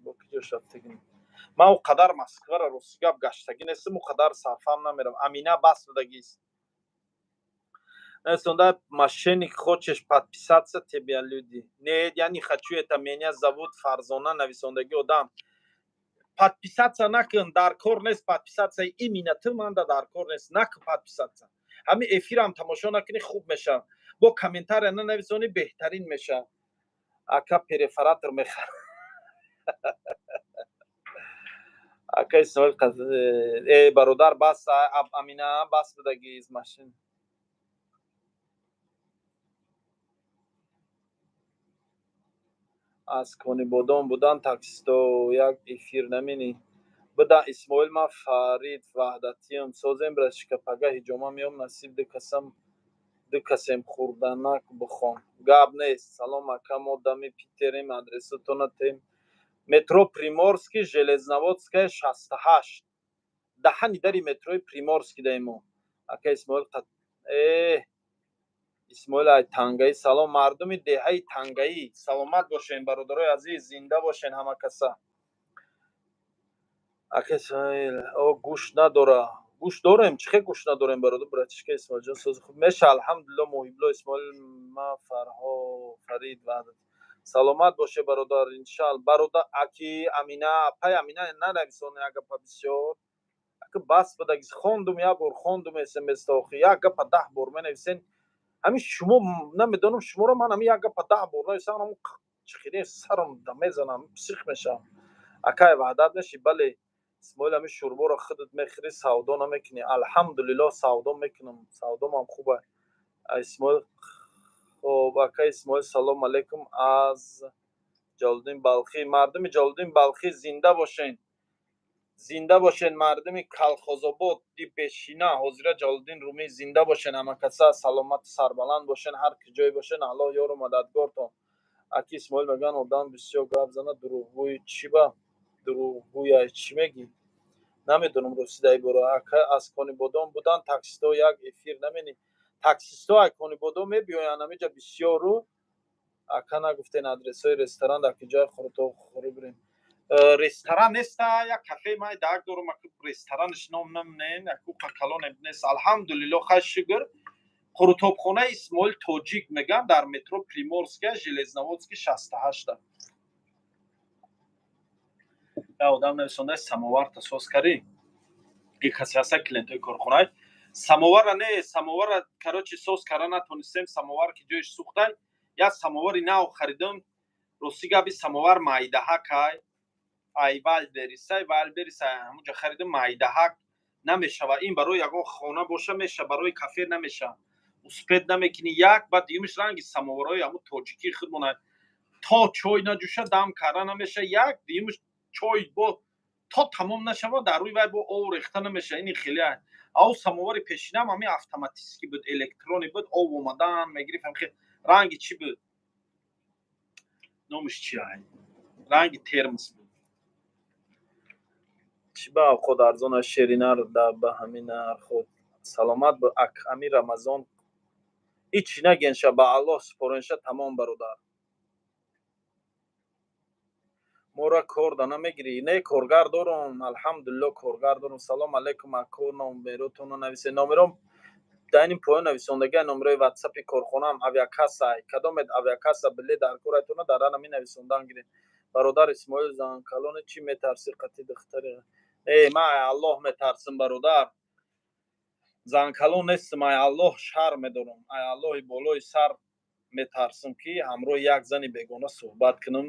бо куҷош рафтагим. Ман о қадар Москваро, рости гап, гаштагӣ нестам, о қадар сарфам намерам. Амина, бас будагист. Сонда мошенник, хочешь подписаться тебя люди? Нет, я не хочу это, меня зовут Фарзона, нависондагӣ одам. Подписаться накун, дар кор нест подписаться, именно ту манда дар кор нест, накун подписаться. Ҳамин эфирам тамошо накунӣ, хуб мешавад. Бо комментария нанависонӣ, беҳтарин мешавад. Ака, перфоратор мехар. Ака Исмоил, э, бародар, бас, Амина, бас будагиз машин. Аз Конибодом будан таксисто, як эфир наминӣ буда. Исмоил, ман Фарид Ваҳдатиам, созем, братишка? Пага ҳиҷома меом, насиб, ду касам, ду касем, хурданак бихон. Гап нест. Салом, ака, мо дами Питерем, адресатона тем. Метро Приморский, Железноводская, 68, даҳани дари метрои Приморский даимо. Ака Исмоил, э, Исмоил, ай Тангаӣ салом, мардуми деҳаи Тангаӣ, саломат бошен, бародарои азиз, зинда бошен ҳама каса. Ака Исмоил, о, гӯшт надора? Гӯшт дорем, чӣ хел гӯшт надорем, бародар? Братишка Исмоилҷон, сози, хуб меша, алҳамдулилло. Муҳибло Исмоил, ма Фарҳо Фарид Ваҳдат, саломат боше, бародар, иншаалло. Бародар, аки Амина, апай Амина, нанависоне як гапа бисёр. Ака, бас будагиз, хондум, як бор хондум смс. Охи, як гапа 10 бор менависен. Ҳамин шумо, намедонам шуморо, ман ҳамин як гапа 10 бор нависам, ҳамн чихире сарам мезанам, псих мешавам. Акай Ваҳдат мешӣ? Бале. Исмоил, ҳамин шӯрборо худат мехӯрӣ, савдо намекунӣ? Алҳамдулилло, савдо мекунам, савдомам хуба. Исмоил, хоб, ака Исмоил, салом алейкум аз Ҷалолиддин Балхӣ. Мардуми Ҷалолиддин Балхӣ, зинда бошен, зинда бошен. Мардуми Калхозобод, Дибешина, ҳозира Ҷалолиддин Румӣ, зинда бошен ҳама каса, саломату сарбаланд бошен, ҳар ки ҷое бошен, Аллоҳ ёру мададгортон. Аки Исмоил, мегӯянд, одам бисёр гап зана, дурӯғгӯи. Чӣ ба дурӯғгӯя, чӣ мегӣ? Намедонам, рости, дар бора. Ака, аз Конибодом будан таксистҳо, як эфир наменӣ? Таксистҳо ай Конибодом мебиёянд ҳамиҷа бисёру. Ака, нагуфтен адресҳои ресторан, дар ки ҷои хӯрок бирем? Ресторан неста, як кафе май даак дорум, ресторанаш ном намнен, якуқа калоне нест, алҳамдулилло, хай, шукр. Қурутобхонаи Исмоил Тоҷик мегӯям, дар метро Приморская, Железноводский, 68-а. Я одам нависонда: самоварта соз карӣ? И касе ҳаста, клиентҳои корхонаи. Самовара не, самовара, короче, соз кара натонистем. Самовар ки ҷоиш сӯхтай, як самовари нав харидам. Рости габи, самовар майдаҳакай, ай Вайлдберрисай, Вайлдберрисай ҳамунҷа харидам. Майдаҳак намешава. Ин барои ягон хона боша меша, барои кафе намеша, успеть намекунӣ. Як баъд дуюмиш, ранги самоварҳои ҳамун тоҷикии худмона то чой наҷӯша, дам карда намеша. Як дуюмиш, чой бо то тамом нашава, дар рӯи вай бо ов рехта намеша. Ини хеле ав самовари пешинам ҳамин автоматический буд, электронӣ буд, ов омадан мегирифт. Ранги чӣ буд, номиш чи ай, ранги термос буд. Чӣ ба авқот арзон аст, шеринар ба ҳамин нархо? Саломат бо ак. Ами Рамазон ҳичи нагенша, ба Аллоҳ супоренша, тамом. Бародар, мора кор да намегирӣ? Не, коргар дорум, алҳамдулилло, коргар дорум. Салом алейкум, ако, номеротонро нависе. Номером дар ин поён нависондагиа, номерои ватсапи корхонаам. Авиакассай, кадомед авиакасса билет дар корайтона дар ана менависондан гиред. Бародар Исмоил, занкалоне, чӣ метарсӣ қати духтари? Э, ман ай Аллоҳ метарсим, бародар, занкалон нестам. Ай Аллоҳ шарм медорам, ай Аллоҳи болои сар метарсам, ки ҳамроҳи як зани бегона суҳбат кунам,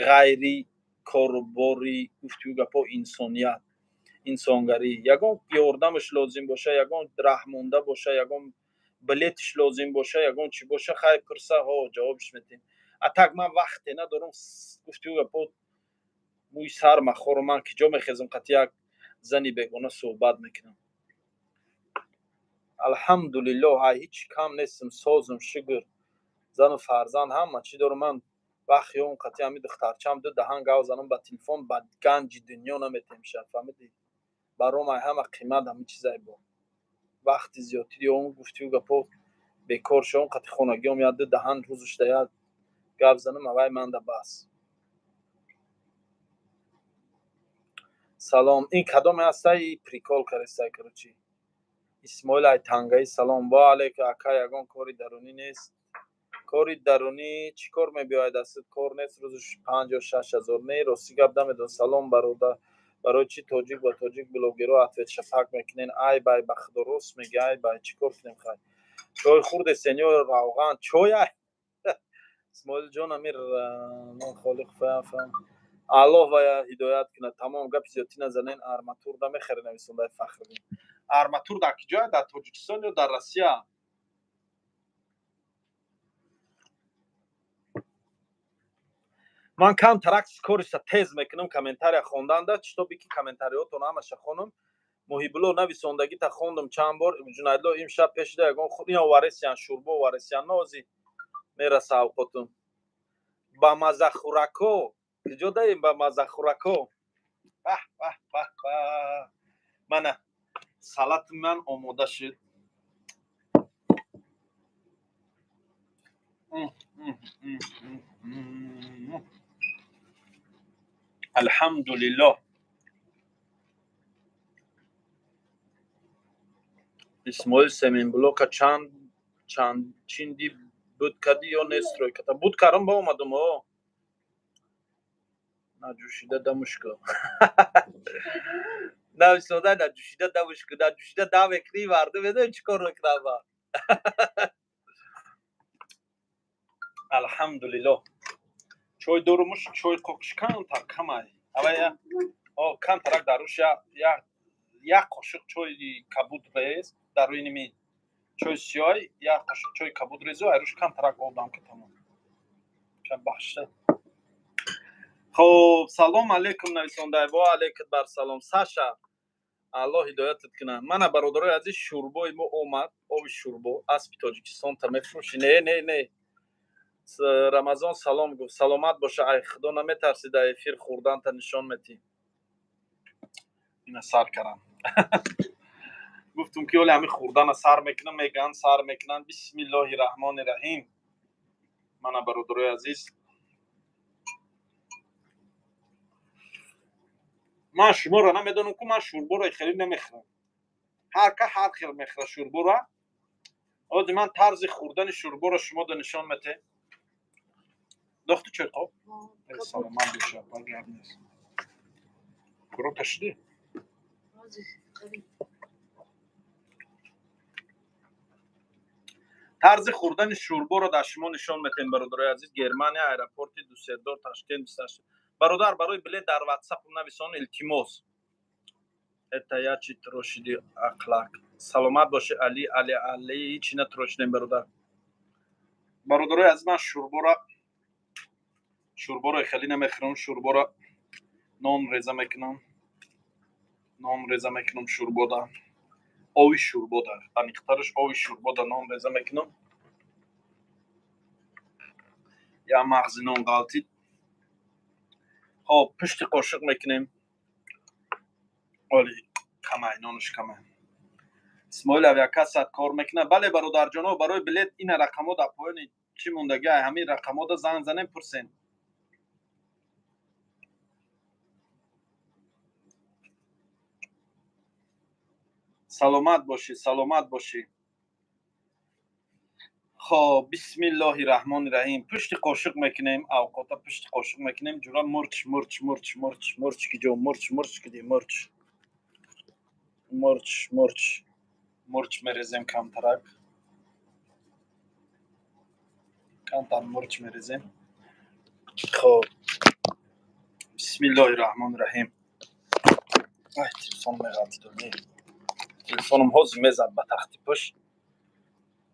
ғайри корубори гуфтию гапҳо, инсоният, инсонгарӣ. Ягон ёрдамаш лозим боша, ягон раҳмонда боша, ягон билетиш лозим боша, ягон чӣ боша, хай, пурса, ҳо, ҷавобиш метем. А так ман вақте надорам, гуфтию гапҳо, мӯи сар махорам. Ман ки ҷо мехезам, қати як зани бегона суҳбат мекунам? Алҳамдулиллоҳ, ай ҳеҷ кам нестам, созум, шукр, зану фарзанд, ҳама чӣ дорам. Ман вақт ём, қати ҳами духтарчам ду даҳан гав занам ба телефон, ба ганҷи дунё наметем шад, фаҳмидӣ? Баром ай ҳама қимат ҳами чизай бо вақти зиёдтир ём, гуфтию гапҳо, бекор шавам, қати хонагиём як ду даҳан рӯзушда як гап занам, авай манда бас. Салом, ин кадоме ҳастай? Прикол карестай, короче. Исмоил ай тангаи, салом. Ва алейка, ака, ягон кори дарунӣ нест? Кори дарунӣ чӣ кор мебиёяд дастат? Кор нест, рӯзаш 5 ё 6 ҳазор. Не, рости гап, намедонам. Салом, бародар, барои чӣ тоҷик ба тоҷик блогерро ответ шапак мекунен? Ай бай, ба худо, рост меги, ай бай, чӣ кор кунем? Хай, чой хӯрдесен ё равған? Чой ай, Исмоилҷон, амир ман холиқ фаҳм. Аллоҳ вая ҳидоят кунад, тамом, гапи зиёдтӣ назанен. Арматур намехаре, нависондаи Фахриддин. Арматур дар киҷоя, дар Тоҷикистон ё дар Россия? Ман камтарак скорость а тез мекунам комментария хонданда, чтобы ки комментариҳотон ҳамаша хонам. Муҳибулло, нависондагита хондам чанд бор. Ҷунайдло, имшаб пешида ягон ина варесиян, шӯрбо варесиян, нози мераса авқотум. Ба мазахӯрако киҷо даем? Ба мазахӯрако, баҳ баҳ баҳ баҳ, мана салати ман омода шуд. Алҳамдулиллоҳ. Исмоил, семенблока чанд чанд чинди буд кардӣ ё не? Стройката буд кардам, ба омадам. О, наҷӯшида дамушку нависода, наҷӯшида дамушку, наҷӯшида дам мекунӣ, мардум медонӣ чӣ кор мекунам ба. Алҳамдулиллоҳ, чой дорумуш, чой қоқиш камтар камай, авая камтарак даруш як қошиқ чойи кабуд рез, дар рӯи ними чой сиёй як қошиқ чойи кабуд резу, айруш камтарак об дам ки, тамом. Бахшида. Хоб, салом алейкум, нависондай. Во алейкум бар салом, Саша, Аллоҳ ҳидоятат кунад. Мана, бародарои азиз, шӯрбои мо омад, оби шӯрбо. Аспи Тоҷикистон та мефурӯшӣ? Не, не, не. Рамазон салом гуфт, саломат боша. Ай худо наметарсӣ, дар эфир хӯрданта нишон метӣ? Ина сар карам, гуфтум ки оли ҳами хӯрдана сар мекунам, мегӯянд сар мекунанд. Бисмиллоҳи раҳмони раҳим. Мана, бародарои азиз, ман шуморо намедонам ку, ман шӯрборо хеле намехӯрам, ҳар ка ҳар хел мехӯра шӯрборо. Ози ман тарзи хӯрдани шӯрборо шумода нишон метем. Дохти чойқоб, саломат боша, гап нест. Курока шудӣ? Тарзи хӯрдани шӯрборо дар шумо нишон метем, бародарои азиз. Германия, аэропорти Дюссельдорф, Ташкент, 28. Бародар, барои билет дар ватсап нависон, илтимос. Это я чи трошиди ақлак. Саломат боши, Али, Али, Али, ҳичи натрошидем, бародар. Бародарои азиз, ман шӯрборо хеле намехӯрам, шӯрборо нон реза мекунам. Нон реза мекунам шӯрбода. Ови шӯрбода, аниқтараш ови шӯрбода нон реза мекунам. Я мағзи нон ғалтид. Хоб, пушти қошиқ мекунем. Оли камай, нонаш камай. Исмоил авиакассат кор мекунад? Бале, бародарҷоно, барои билет ина рақамҳо дар поёни чӣ мондагӣ, ҳамин рақамҳода занг занем, пурсем. Саломат бошӣ, саломат бошӣ. Хоб, бисмиллоҳи раҳмони раҳим. Пушти қошиқ мекунем, авқота пушти қошиқ мекунем. Ҷура, мурч, мурч, мурч, мурч, мурч ки ҷо, мурч, мурч киди, мурч. Мурч, мурч. Мурч мерезем камтарак. Камтар мурч мерезем. Хоб. Бисмиллоҳи раҳмони раҳим. Ай, телефон меғалтид. Телефоном ҳозир мезад ба тахти пушт.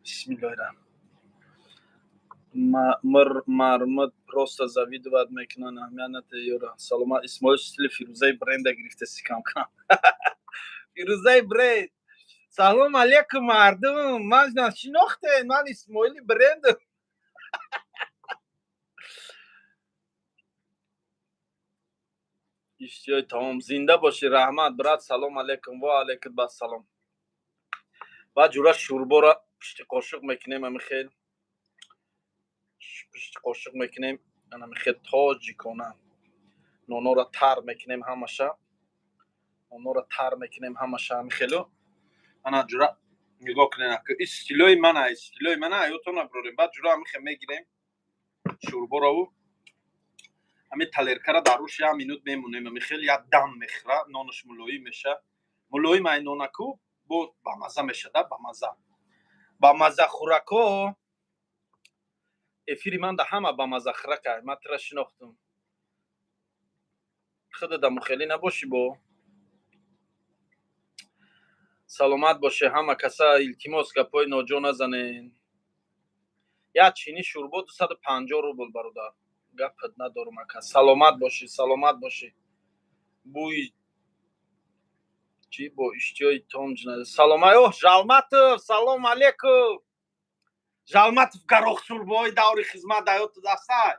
Бисмиллоҳи раҳмон. Мармад просто завидовать мекунанд, аҳамият надиҳ ёра. Саломат, Исмоил, стили Фирӯзаи бренда гирифтаси кам кам. Фирӯзаи бренд. Салом алейкум, мардум. Ман шинохтед, ман Исмоили брендам. Иштиёи тамом. Зинда бошӣ, раҳмат, брат. Салом алейкум. Ва алейкум бассалом. Ва ҷура, шӯрборо пушти қошиқ мекунем, ами хел. Пушти қошиқ мекунем, анами хел тоҷикона. Нонора тар мекунем ҳамаша. Нонора тар мекунем ҳамаша ами хелу. Ана ҷура, нигоҳ кунед, ака, ин стилои мана, стилои мана, аётон набурорем. Баъд ҷура ами хел мегирем шӯрборову ҳами тарелкара дар рӯш як минут мемонем, ами хел як дам мехӯра, нонаш мулоим меша. Мулоим ай нонаку бо бамаза мешада, бамаза. Бамаза хӯрако эфири ман да ҳама бамаза хӯракай. Ман тура шинохтум. Худада мухелӣ набошӣ бо. Саломат боше ҳама каса, илтимос, гапҳои ноҷо назанен. Як чини шӯрбо 250 рубл, бародар. Гапат надорум, ака. Саломат бошӣ, саломат бошӣ. Бӯи чӣ бо иштиёи том. Салома. Оҳ, Жалматов, салом алейкум. Жалматов, гарох шӯрбоҳои даври хизмат да ёдту дастай?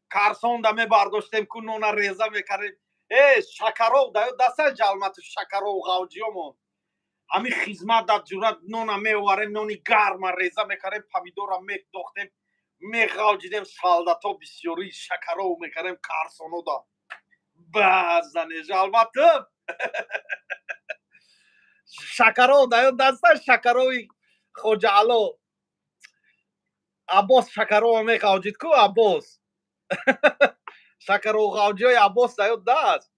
Карсонда мебардоштем ку, нона реза мекардем. Э, Шакаров да ёд дастай, Жалматов, Шакаров ғавҷиёмон. Ҳамин хизмат дар ҷурат нона меоварем, нони гарма реза мекардем, помидора медохтем, меғавҷидем, солдато бисёрӣ Шакаров мекардем карсонода. Базане, Жалматов. Шакаров да ёд дастай, Шакарови Хоҷаало. Аббос Шакарова меғавҷид ку, Аббос. Шакаров ғавҷиҳои Аббос да ёд даст?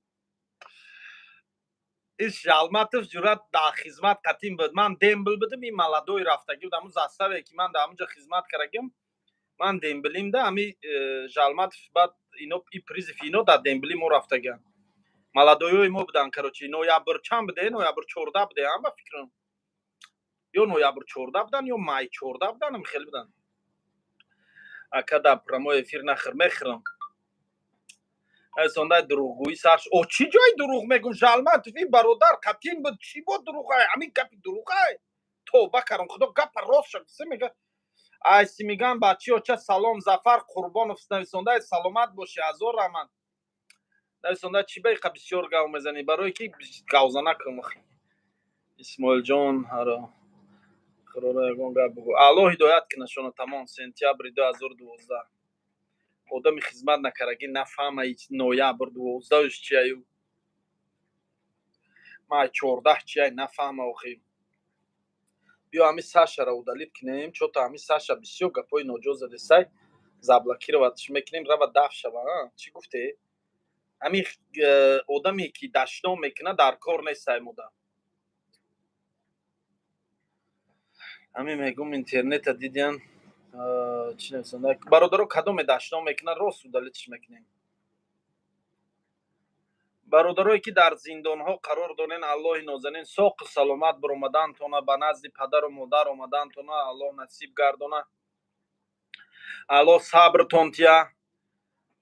Иш Жалматов ҷурат дар хизмат қатим буд. Ман дембел будам, ин молодой рафтагӣ буд. Ҳамун заставе ки ман дар ҳамунҷо хизмат кардагим, ман дембелим да ҳами Жалматов, баъд ино и призыв ино дар дембели мо рафтагианд. Молодойҳои мо буданд, короче, ноябр чанд буде? Ноябр 14 буде, ам ба фикрам. Ё ноябр 14 будан, ё май 14 будан, ам хеле буданд. Ака, дар прямой эфир нахӯр, мехӯрам. Сондай дурӯғгӯӣ сарш. О, чӣ ҷои дурӯғ мегӯм, Жалматов, ин бародар қатин буд, чӣ бо дурӯғай? Ҳамин гапи дурӯғай? Тоба карам, худо, гапа рост шад. Се мега? Ай симиган бачи оча салом, Зафар Қурбонов нависондай, саломат бошӣ, ҳазор раҳмат. Нависонда, чӣ ба иқа бисёр гав мезанӣ? Барое ки гавзана кун. Исмоилҷон, ҳаро хӯрора ягон гап бугӯ. Аллоҳ ҳидоят кунашона тамом. Сентябри 2012. Одами хизмат накардагӣ нафаҳма ноябр 12-ш чияю май 14 чияй нафаҳма охи. Биё, ҳами Сашаро удалить кунем, чё-то ҳами Саша бисёр гапҳои ноҷо задесай, заблокироватьш мекунем, рава даф шава. Чӣ гуфте? Ҳамин одаме ки дашном мекунад, дар кор нестай мода. Ҳамин мегум, интернета дидиян, чӣ нависанда? Бародаро, кадоме дашном мекунад, рост удалить ш мекунем. Бародарое, ки дар зиндонҳо қарор дорен, Аллоҳи нозанин соқу саломат баромадантона, ба назди падару модар омадантона Аллоҳ насиб гардона. Аллоҳ сабртон тия,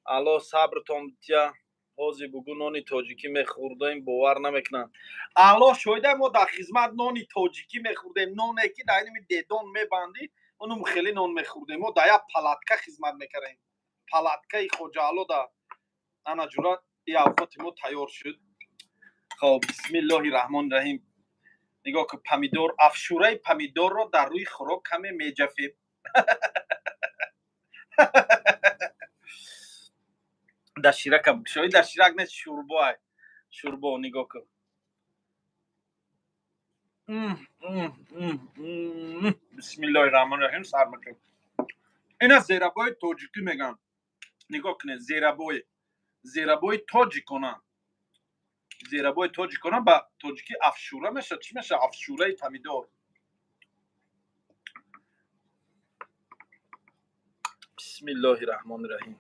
Аллоҳ сабртон тия. Ҳозир бугӯ, нони тоҷикӣ мехӯрдем, бовар намекунанд. Аллоҳ шоҳида, мо дар хизмат нони тоҷикӣ мехӯрдем, ноне ки дар инми дедон мебандӣ, онум хеле нон мехӯрдем. Мо дар як палатка хизмат мекардем, палаткаи Хоҷаало. Да ана ҷура и авқоти мо тайёр шуд. Хоб, бисмиллоҳи раҳмони раҳим. Нигоҳ ку, помидор, афшураи помидорро дар рӯи хӯрок каме меҷафем. Доширака бикушои, доширак нест, шӯрбоай, шӯрбо. Нигоҳ кун. Бисмиллоҳи раҳмони раҳим. Сар мекунем. Ина зерабои тоҷикӣ мегӯянд. Нигоҳ кунед, зерабое, зерабои тоҷикона, зерабои тоҷикона. Ба тоҷикӣ афшура мешавад. Чӣ мешавад? Афшураи помидор. Бисмиллоҳи раҳмони раҳим.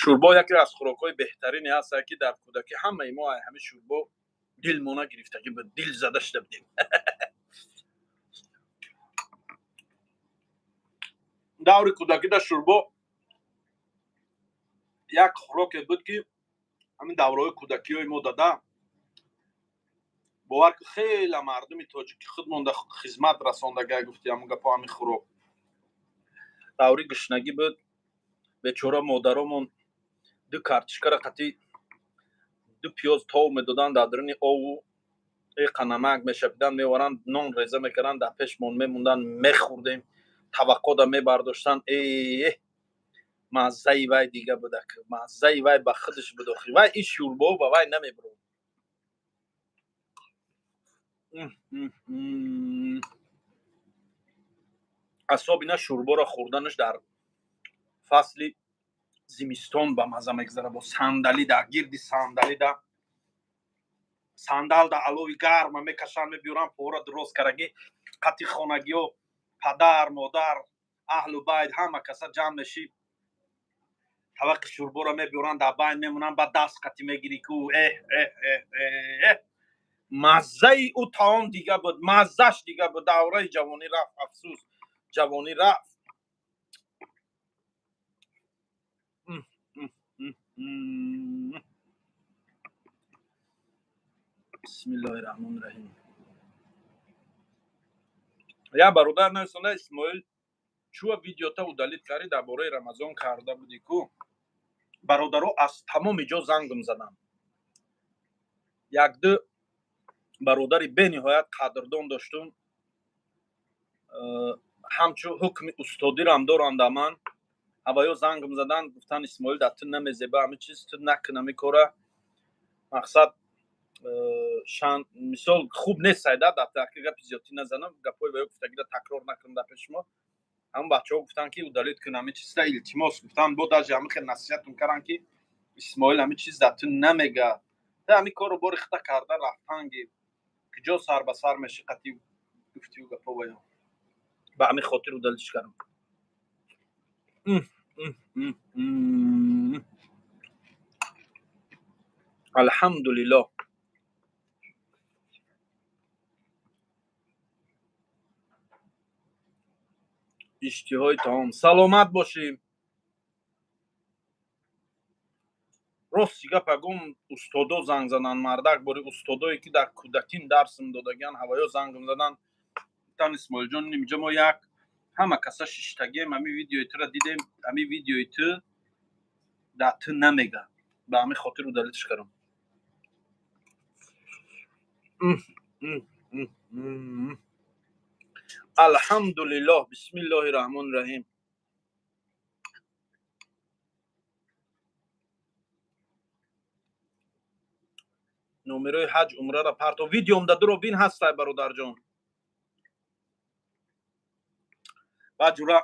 Шӯрбо яке аз хӯрокҳои беҳтарине ҳаст, ки дар кӯдакӣ ҳамаи мо ҳамин шӯрбо дилмона гирифтагӣ буд, дил зада шуда будем. Даври кӯдакида шӯрбо як хӯроке буд, ки ҳамин давраҳои кӯдакиҳои мо дада, бовар ки, хеле мардуми тоҷики худмонда хизмат расондага. Гуфти ҳамун гапо, ҳамин хӯрок даври гушнагӣ буд. Бечора модаромон ду картишкара қатӣ ду пиёз тов медоданд дар даруни ову, эқа намак мешапиданд, меоваранд, нон реза мекарданд, дар пешмон мемонданд, мехӯрдем, таваққода мебардоштанд. Э, маззаи вай дига будак, маззаи вай ба худаш буд. Охи вай ин шӯрбо ба вай намебурд. Асобина шӯрборо хӯрданаш дар фасли зимистон ба мазза мегузарад. Бо сандалида, гирди сандалида, сандалда алови гарма мекашанд, мебиёранд, пора дуроз карагӣ, қати хонагиҳо, падар, модар, аҳлу байт, ҳама каса ҷамъ мешӣ, таваққи шӯрборо мебиёранд, дар байн мемонанд, ба даст қати мегирӣ ку. Эҳ, эҳ, эҳ, эҳ, маззаи ӯ таом дига буд, маззаш дига буд. Давраи ҷавонӣ рафт, афсӯс, ҷавонӣ рафт. Бисмиллоҳи раҳмони раҳим. Як бародар нависонда: «Исмоил, чӯа видеота удалить кардӣ, дар бораи Рамазон карда будӣ ку?» Бародаро, аз тамоми ҷо зангм задам. Якду бародари бениҳоят қадрдон доштум, ҳамчун ҳукми устодирам доранда ман, ҳаваё зангм заданд, гуфтанд: «Исмоил, дар ту намезеба ҳами чиз, ту накун ҳами кора». Мақсад, мисол, хуб нест сайда, дар таҳқиқ гапи зиёдтӣ назанам, гапҳои ваё гуфтагиро такрор накунам дар пеши шумо. Ҳамн бачаҳо гуфтанд, ки удалить кун ҳами чиза, илтимос. Гуфтанд, бо даже ҳами хел насиҳатум карданд, ки Исмоил, ҳами чиз дар ту намега, та ҳами корро бори хита карда рафтан ги, куҷо сар ба сар меши қатӣ гуфтию гапҳо ваё. Ба ҳамин хотир удалить ш кардам. Алҳамдулиллоҳ. Иштиҳои таом. Саломат бошӣ. Рости гапа гум, устодо занг заданд, мардак бори устодое, ки дар кӯдаким дарсм додагиан, ҳаваё зангм заданд, гуфтанд: «Исмоилҷон, инҷа мо як ҳама каса шиштагием, ҳамин видеои тура дидем, ҳамин видеои ту дар ту намега, ба ҳамин хотир удалить ш кардам». Алҳамдулиллоҳ. Бисмиллоҳи раҳмони раҳим. Номерои ҳаҷ умрара парто, видеом да дуро бин, ҳастай, бародарҷон. Баъд ҷура.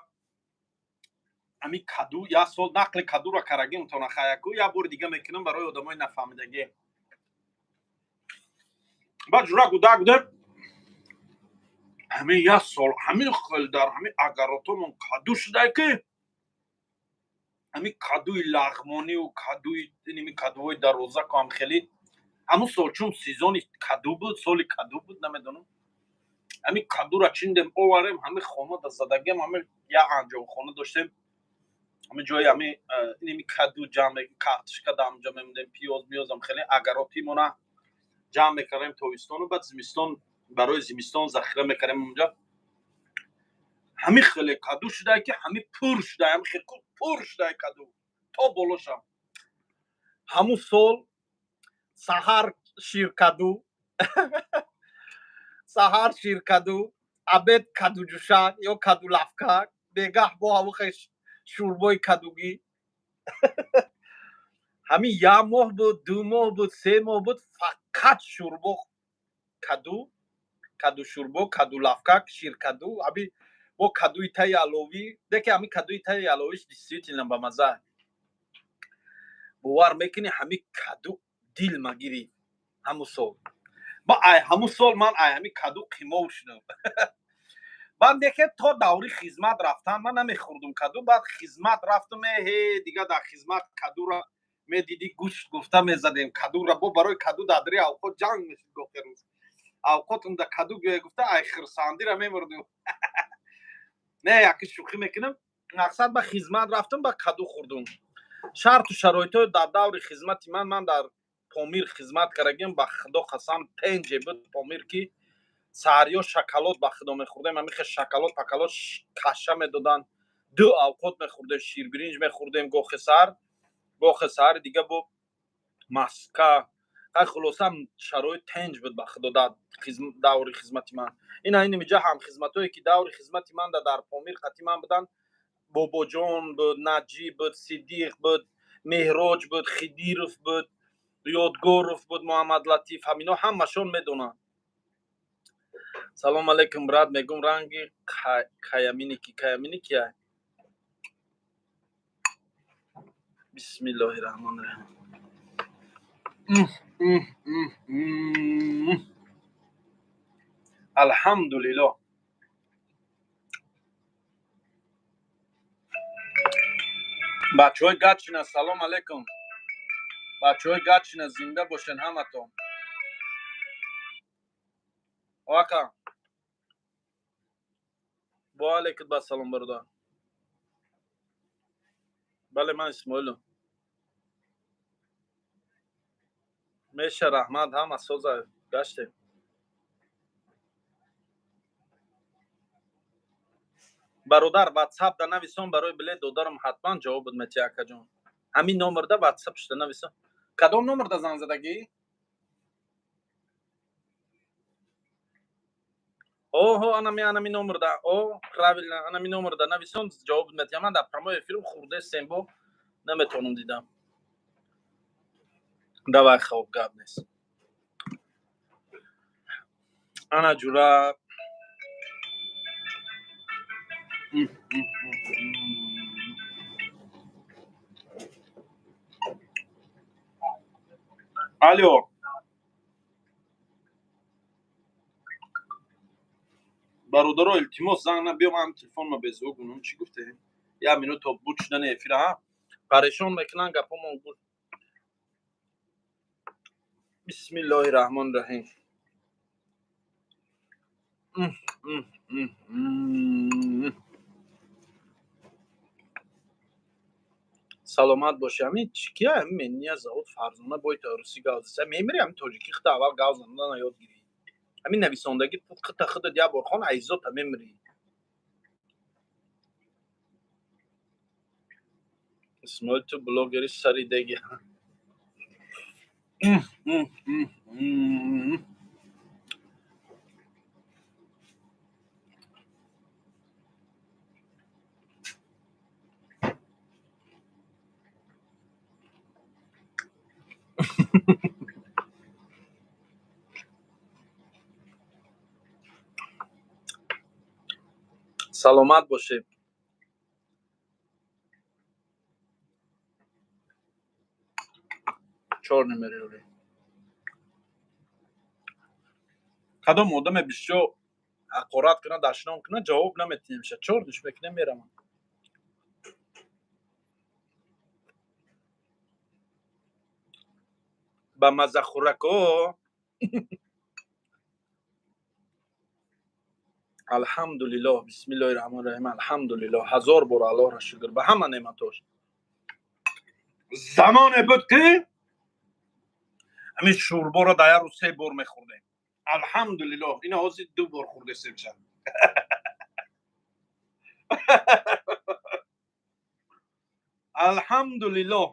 Ҳами каду як сол нақли кадура карагим то нахаяку, як бори дига мекунам барои одамои нафаҳмидагӣ. Баъд ҷура гудак будем, ҳамин як сол ҳамин хел дар ҳамин агаротомон каду шудай, ки ҳамин кадуи лағмонию кадуи иними кадуҳои дарозаку ҳам хеле. Ҳамун сол чун сезони каду буд, соли каду буд, намедонам, ҳамин кадура чиндем, оварем, ҳамин хона да задагем. Ҳамин як анҷомхона доштем, ҳамин ҷои ҳамин иними каду ҷамъ, картошка да ҳамҷо мемондем, пиёз миёзам, хеле агаротимона ҷамъ мекардем тобистону, баъд зимистон барои зимистон захира мекардем онҷа. Ҳамин хеле каду шудай, ки ҳамин пур шудай, ҳамин хел пур шудай каду то болошам. Ҳамун сол саҳар ширкаду, саҳар ширкаду, обед кадуҷӯшак ё кадулафкак, бегаҳ бо ҳамун хел шӯрбои кадугӣ. Ҳамин як моҳ буд, 2 моҳ буд, 3 моҳ буд, фақат шӯрбо каду, каду шӯрбо, каду лафкак, ширкаду, ҳами бо кадуи таи аловӣ. Деки ҳами кадуи таи аловиш действительно ба маза, бовар мекунӣ, ҳами каду дил магирӣ. Ҳамун сол ба ай ҳамун сол ман ай ҳами каду қимов шудам. Баъд деке то даври хизмат рафтан ман намехӯрдум каду. Баъд хизмат рафтум, эҳе, дига дар хизмат кадура медидӣ, гӯшт гуфта мезадем кадура. Бо барои каду дадри авқот ҷанг мешуд. Гохе рӯз авқотум да каду гӯя гуфта, ай хирсандира мемурдум. Не, яки шӯхӣ мекунам. Мақсад, ба хизмат рафтам, ба каду хӯрдум. Шарту шароитҳои дар даври хизмати ман дар Помир хизмат кардагим, ба худо қасам, тенҷе буд Помир, ки саҳарё шоколад ба худо мехӯрдем, ҳамин хел шоколад пакалот каша медоданд. Ду авқот мехӯрдем, ширбиринҷ мехӯрдем гохи саҳар, гохи саҳари дига бо маска. Хай, хулоса, шароит тенҷ буд, ба худо, дар даври хизмати ман. Ина инамиҷа ҳамхизматое, ки даври хизмати ман дар Помир қати ман буданд: Бобоҷон буд, Наҷиб буд, Сидиқ буд, Меҳроҷ буд, Хидиров буд, Ёдгоров буд, Муҳаммадлатиф, ҳамино ҳамашон медонанд. Салом алейкум, брат, мегум ранги каяминики. Каямини кия? Бисмиллоҳи раҳмони раҳим. Алҳамдулиллоҳ. Бачаҳои Гатчина, салом алейкум. Бачаҳои Гатчина, зинда бошен ҳаматон. Оака, бо алейкум ба салом, бародар. Бале, ман Исмоилам. Меша, раҳмат, ҳама соза гаштем. Бародар, ватсап да нависон барои билет додарам, ҳатман ҷавоб мети, акаҷон. Ҳамин номерда ватсап шуда нависон. Кадом номерда занг задагӣ? Оҳо, анами номерда. О, правильно, анами номерда нависон, ҷавоб метиҳам. Ман дар прямой эфирм хурдестем, бо наметавонам дидам. Давай, хоб, гап нест. Ана ҷура. Алло, бародаро, илтимос, занг на биё. Ман телефонма безвук гунам. Чӣ гуфтем? Як минут то буд шудани эфира ҳа парешон мекунанд гапомон. Бисмиллоҳи раҳмони раҳим. Саломат бошӣ. Ҳамин кия? Ҳамин завод Фарзона бой русӣ гав заса мемири. Ҳамин тоҷикӣ хита аввал гав занана ёд гирӣ. Ҳамин нависондагӣ хита худат як бор хон, айзота мемирӣ. Исмоил, ту блогери сари деги. Саломат бошед. Чёрный мериёрӣ. Кадом одаме бисёр ҳақорат кунад, дашном кунад, ҷавоб наметиҳем, ша чёрный ш мекунем, меравам. Ба маззахӯрако. Алҳамдулиллоҳ, бисмиллоҳи раҳмони раҳим, алҳамдулиллоҳ, ҳазор бор Аллоҳро шукр ба ҳама неъматош. Замоне буд, ки ҳамин шӯрборо дар як рӯз се бор мехӯрдем. Алҳамдулиллоҳ, ина ҳозир ду бор хӯрдесем ша. Алҳамдулиллоҳ.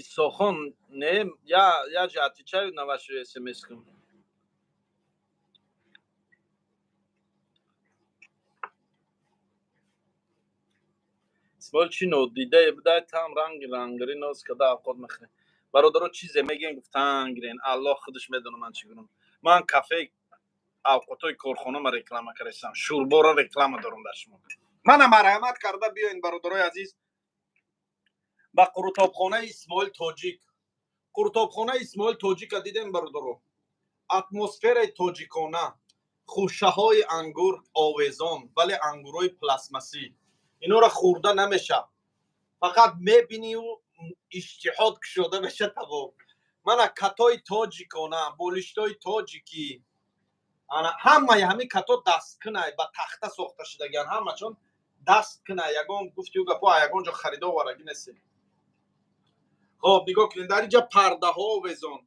Исохон, не, я же отвечаю на вашу смс-ку. Исмоил, чӣ нодидае будай, там ранги рангри ноз када авқот мехӯрем. Бародаро, чизе мегӯем, гуфтан гирен, Аллоҳ худаш медонад ман чӣ гунам. Ман кафеи авқотҳои корхонама реклама кардастам, шӯрборо реклама дорам дар шумо. Мана, марҳамат карда биёен, бародарои азиз, ба қурутобхонаи Исмоил Тоҷик. Қурутобхонаи Исмоил Тоҷика дидем, бародаро? Атмосфераи тоҷикона, хушаҳои ангур овезон, вале ангурҳои пластмассӣ. Инора хӯрда намешавад, фақат мебинию иштиҳод кушода меша, тамом. Мана катои тоҷикона, болиштои тоҷикӣ, ана ҳамаи ҳамин като дасткунай, ба тахта сохта шудагиан, ҳамачон дасткунай, ягон гуфтию гапо ягон ҷо харида оварагӣ нестем. Хоб, нигоҳ кунед, дар инҷа пардаҳо овезон.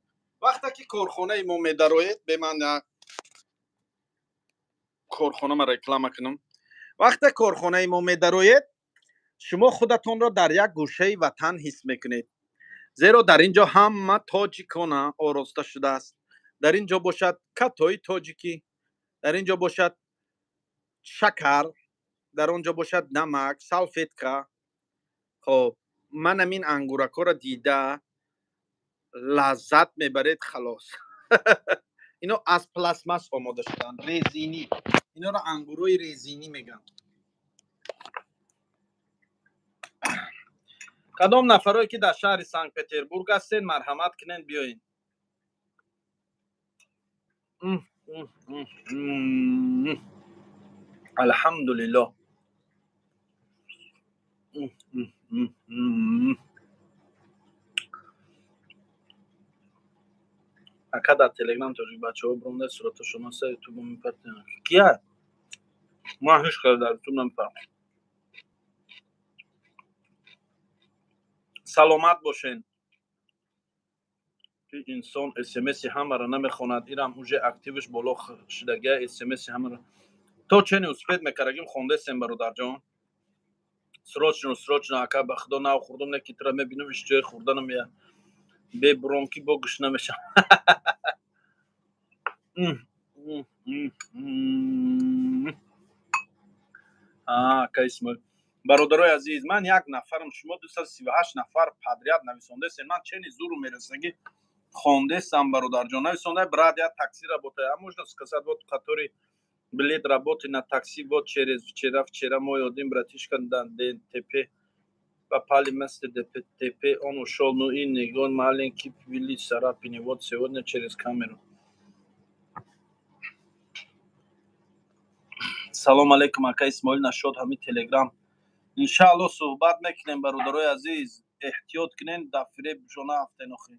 Вақте ки корхонаи мо медароед, беман корхонама реклама кунам, вақте корхонаи мо медароед, шумо худатонро дар як гӯшаи ватан ҳис мекунед, зеро дар ин ҷо ҳама тоҷикона ороста шудааст. Дар ин ҷо бошад катои тоҷикӣ, дар ин ҷо бошад шакар, дар он ҷо бошад намак, салфетка. Хоб, ман ҳамин ангуракҳоро дида лаззат мебаред, халос. Ино аз пластмасс омода шуданд, резинӣ, инора ангурҳои резинӣ мегӯянд. Кадом нафарое ки дар шаҳри Санкт Петербург ҳастед, марҳамат кунед, биёед. Алҳамдулиллоҳ. Ака, дар Телеграм тоҷик бачаҳо биромда, сураташон аста, Ютубо мепартем. Кия? Ман ҳеҷ кара дар Ютуб намепарам. Саломат бошен. Ки инсон смси ҳамаро намехонад, ирам уже активш боло шудагия, смси ҳамаро то чени успеть мекардагим, хондесем, бародарҷон. Срочно, срочно, ака, ба худо нав хӯрдум, не ки тура мебинам, иш ҷои хӯрданам я бебронки бо гӯш намешам. Ака Исмоил, бародарои азиз, ман як нафарам, шумо 238 нафар подряд нависондесем, ман чени зуру мерасагӣ хондесам. Бародарҷон нависонда: брат, я такси работаю, а можно сказать, вот который билет работы на такси, вот через вчера, вчера мой один братишка на ДТП попали, вместо ДТП он ушел, ну и него маленький вели царапины, вот сегодня через камеру. Салом алейкум, ака Исмоил, нашод ҳами Телеграм иншаалло суҳбат мекунем. Бародарои азиз, эҳтиёт кунен, дар фиреб жона афтен охи.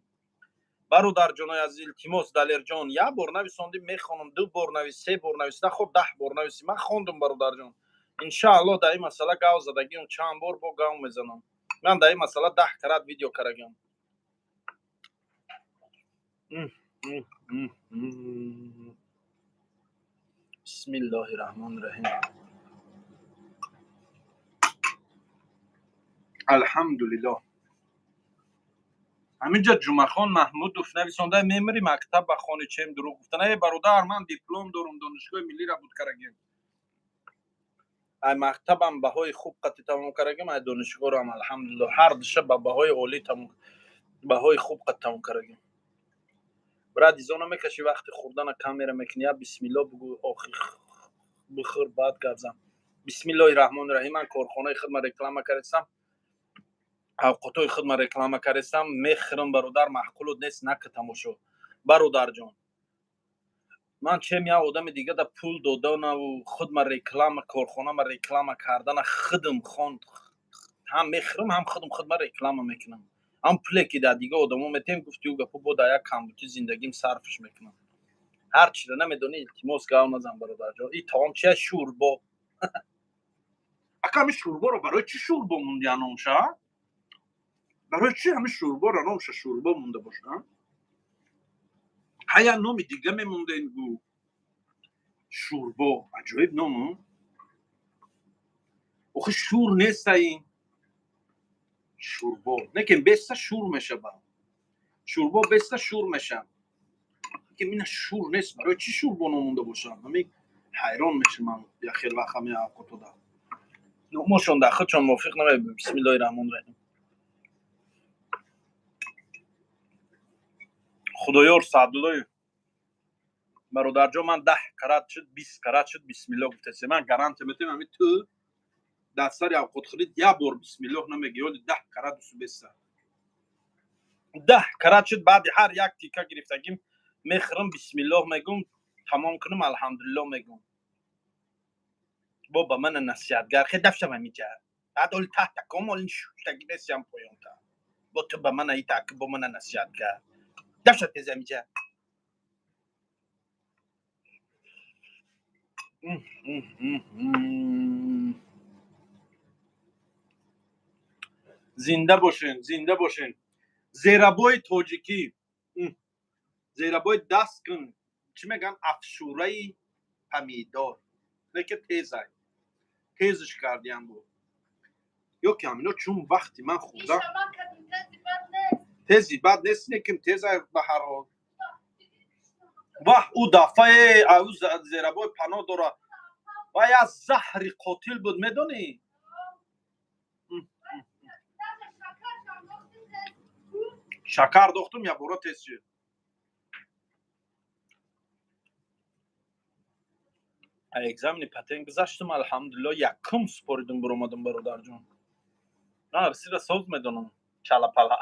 Бародарҷонои азиз, илтимос, Далерҷон, як бор нависондӣ, мехонам, ду бор навис, се бор навис, наход 10 бор нависи, ман хондум. Бародарҷон, иншаалло дар ин масъала гав задагиам, чанд бор бо гав мезанам. Ман дар ин масъала 10 карат видео карагиам. Бисмиллоҳи раҳмони раҳим, алҳамдулиллоҳ. Ҳаминҷа Ҷумъахон Маҳмудов нависонда: мемири, мактаб ба хони, чем дурӯғ гуфтан. Э, бародар, ман диплом дорум, донишгоҳи миллиро буд карагем, ай мактабам баҳои хуб қатӣ тамом карагем, ай донишгоҳам, алҳамдулиллоҳ, ҳар душа ба баҳои олӣ тамом, баҳои хуб қат тамом карагем. Брат, изо намекашӣ, вақти хӯрдана камера мекунӣ, я бисмилло бугӯ, охи, бихӯр, баъд гап зан. Бисмиллоҳи раҳмони раҳим. Ман корхонаи худма реклама кардастам, авқотҳои худма реклама кардастам. Мехӯрам, бародар, маъқулут нест, нака тамошо. Бародарҷон, ман чем як одами дига да пул доданаву худма реклама, корхонама реклама кардана, худам хон ҳам мехӯрам, ҳам худам худма реклама мекунам. Ҳам пуле ки дар дига одамо метем, гуфти ӯ гапо, бо дар як камбути зиндагим сарфш мекунам. Ҳар чиро намедонӣ, илтимос, гав назан, бародарҷон. И таом чия? Шӯрбо. Ака, ҳами шӯрборо барои чӣ шӯрбо мондия номша? Барои чӣ ҳами шӯрборо номша шӯрбо монда боша? Ҳая, номи дига мемонден гу. Шӯрбо аҷоиб ному. Охи, шӯр неста ин шӯрбо. Лекин беста шӯр мешава. Шӯрбо беста шӯр меша. Лекин ина шӯр нест. Барои чӣ шӯрбо номонда бошад? Ҳами ҳайрон мешавам як хел вақт ҳами авқотода. Номошон дар худшон мувофиқ намеб. Бисмиллоҳи раҳмони раҳим. Худоёр Саъдуллоев, бародарҷон, ман 10 карат шуд, 20 карат шуд, бисмиллоҳ гуфтасе. Ман гарантия метавам, ҳами ту дар сари авқотхӯрид як бор бисмиллоҳ намегӣ, ёли 10 карат дусу беста. 10 карат шуд, баъди ҳар як тика гирифтагим мехӯрам, бисмиллоҳ мегум, тамом кунам, алҳамдулиллоҳ мегум. Бо ба мана насиҳатгар хе дафшам ҳамиҷа. Баъд оли таҳта ком оли шуштаги нестиам поёнта. Бо ту ба мана итак, бо мана насиҳатгар. Дафша тез ҳамиҷа. Зинда бошен, зинда бошен. Зерабои тоҷикӣ, зерабои даст кун. Чӣ мегӯянд? Афшураи помидор. Лекин тезай. Тезиш кардиам бу. Ё ки ҳамино чун вақти ман хӯрдам. Тези бад нест, лекин тезай ба ҳар ҳол. Ваҳ, ӯ дафъае ӯ зерабои паноҳ дора. Ва як заҳри қотил буд, медонӣ? Шакар дохтум, якбора тез шуд. Экзамени патент гузаштум, алҳамдулиллоҳ, якум супоридум, биромадум, бародарҷон. Ман русиро соз медонам, чалапала.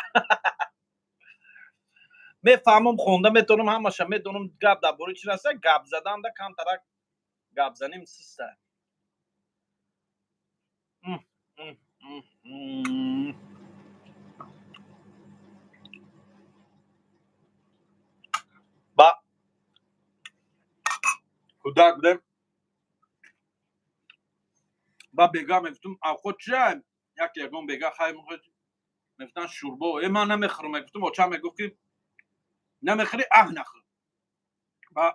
Мефаҳмам, хонда метавонам, ҳамаша медонам. Гап дар бораи чӣ раста? Гап заданда камтарак гап занем систа. Ба кӯдак будем, ба бега мегуфтум, авқот чия? Як ягон бега хай мехӯрд, мегуфтан шӯрбо. Э, ман намехӯрам, мегуфтум. Очам мегуфт, ки намехӯри, аҳ, нахӯр. Ба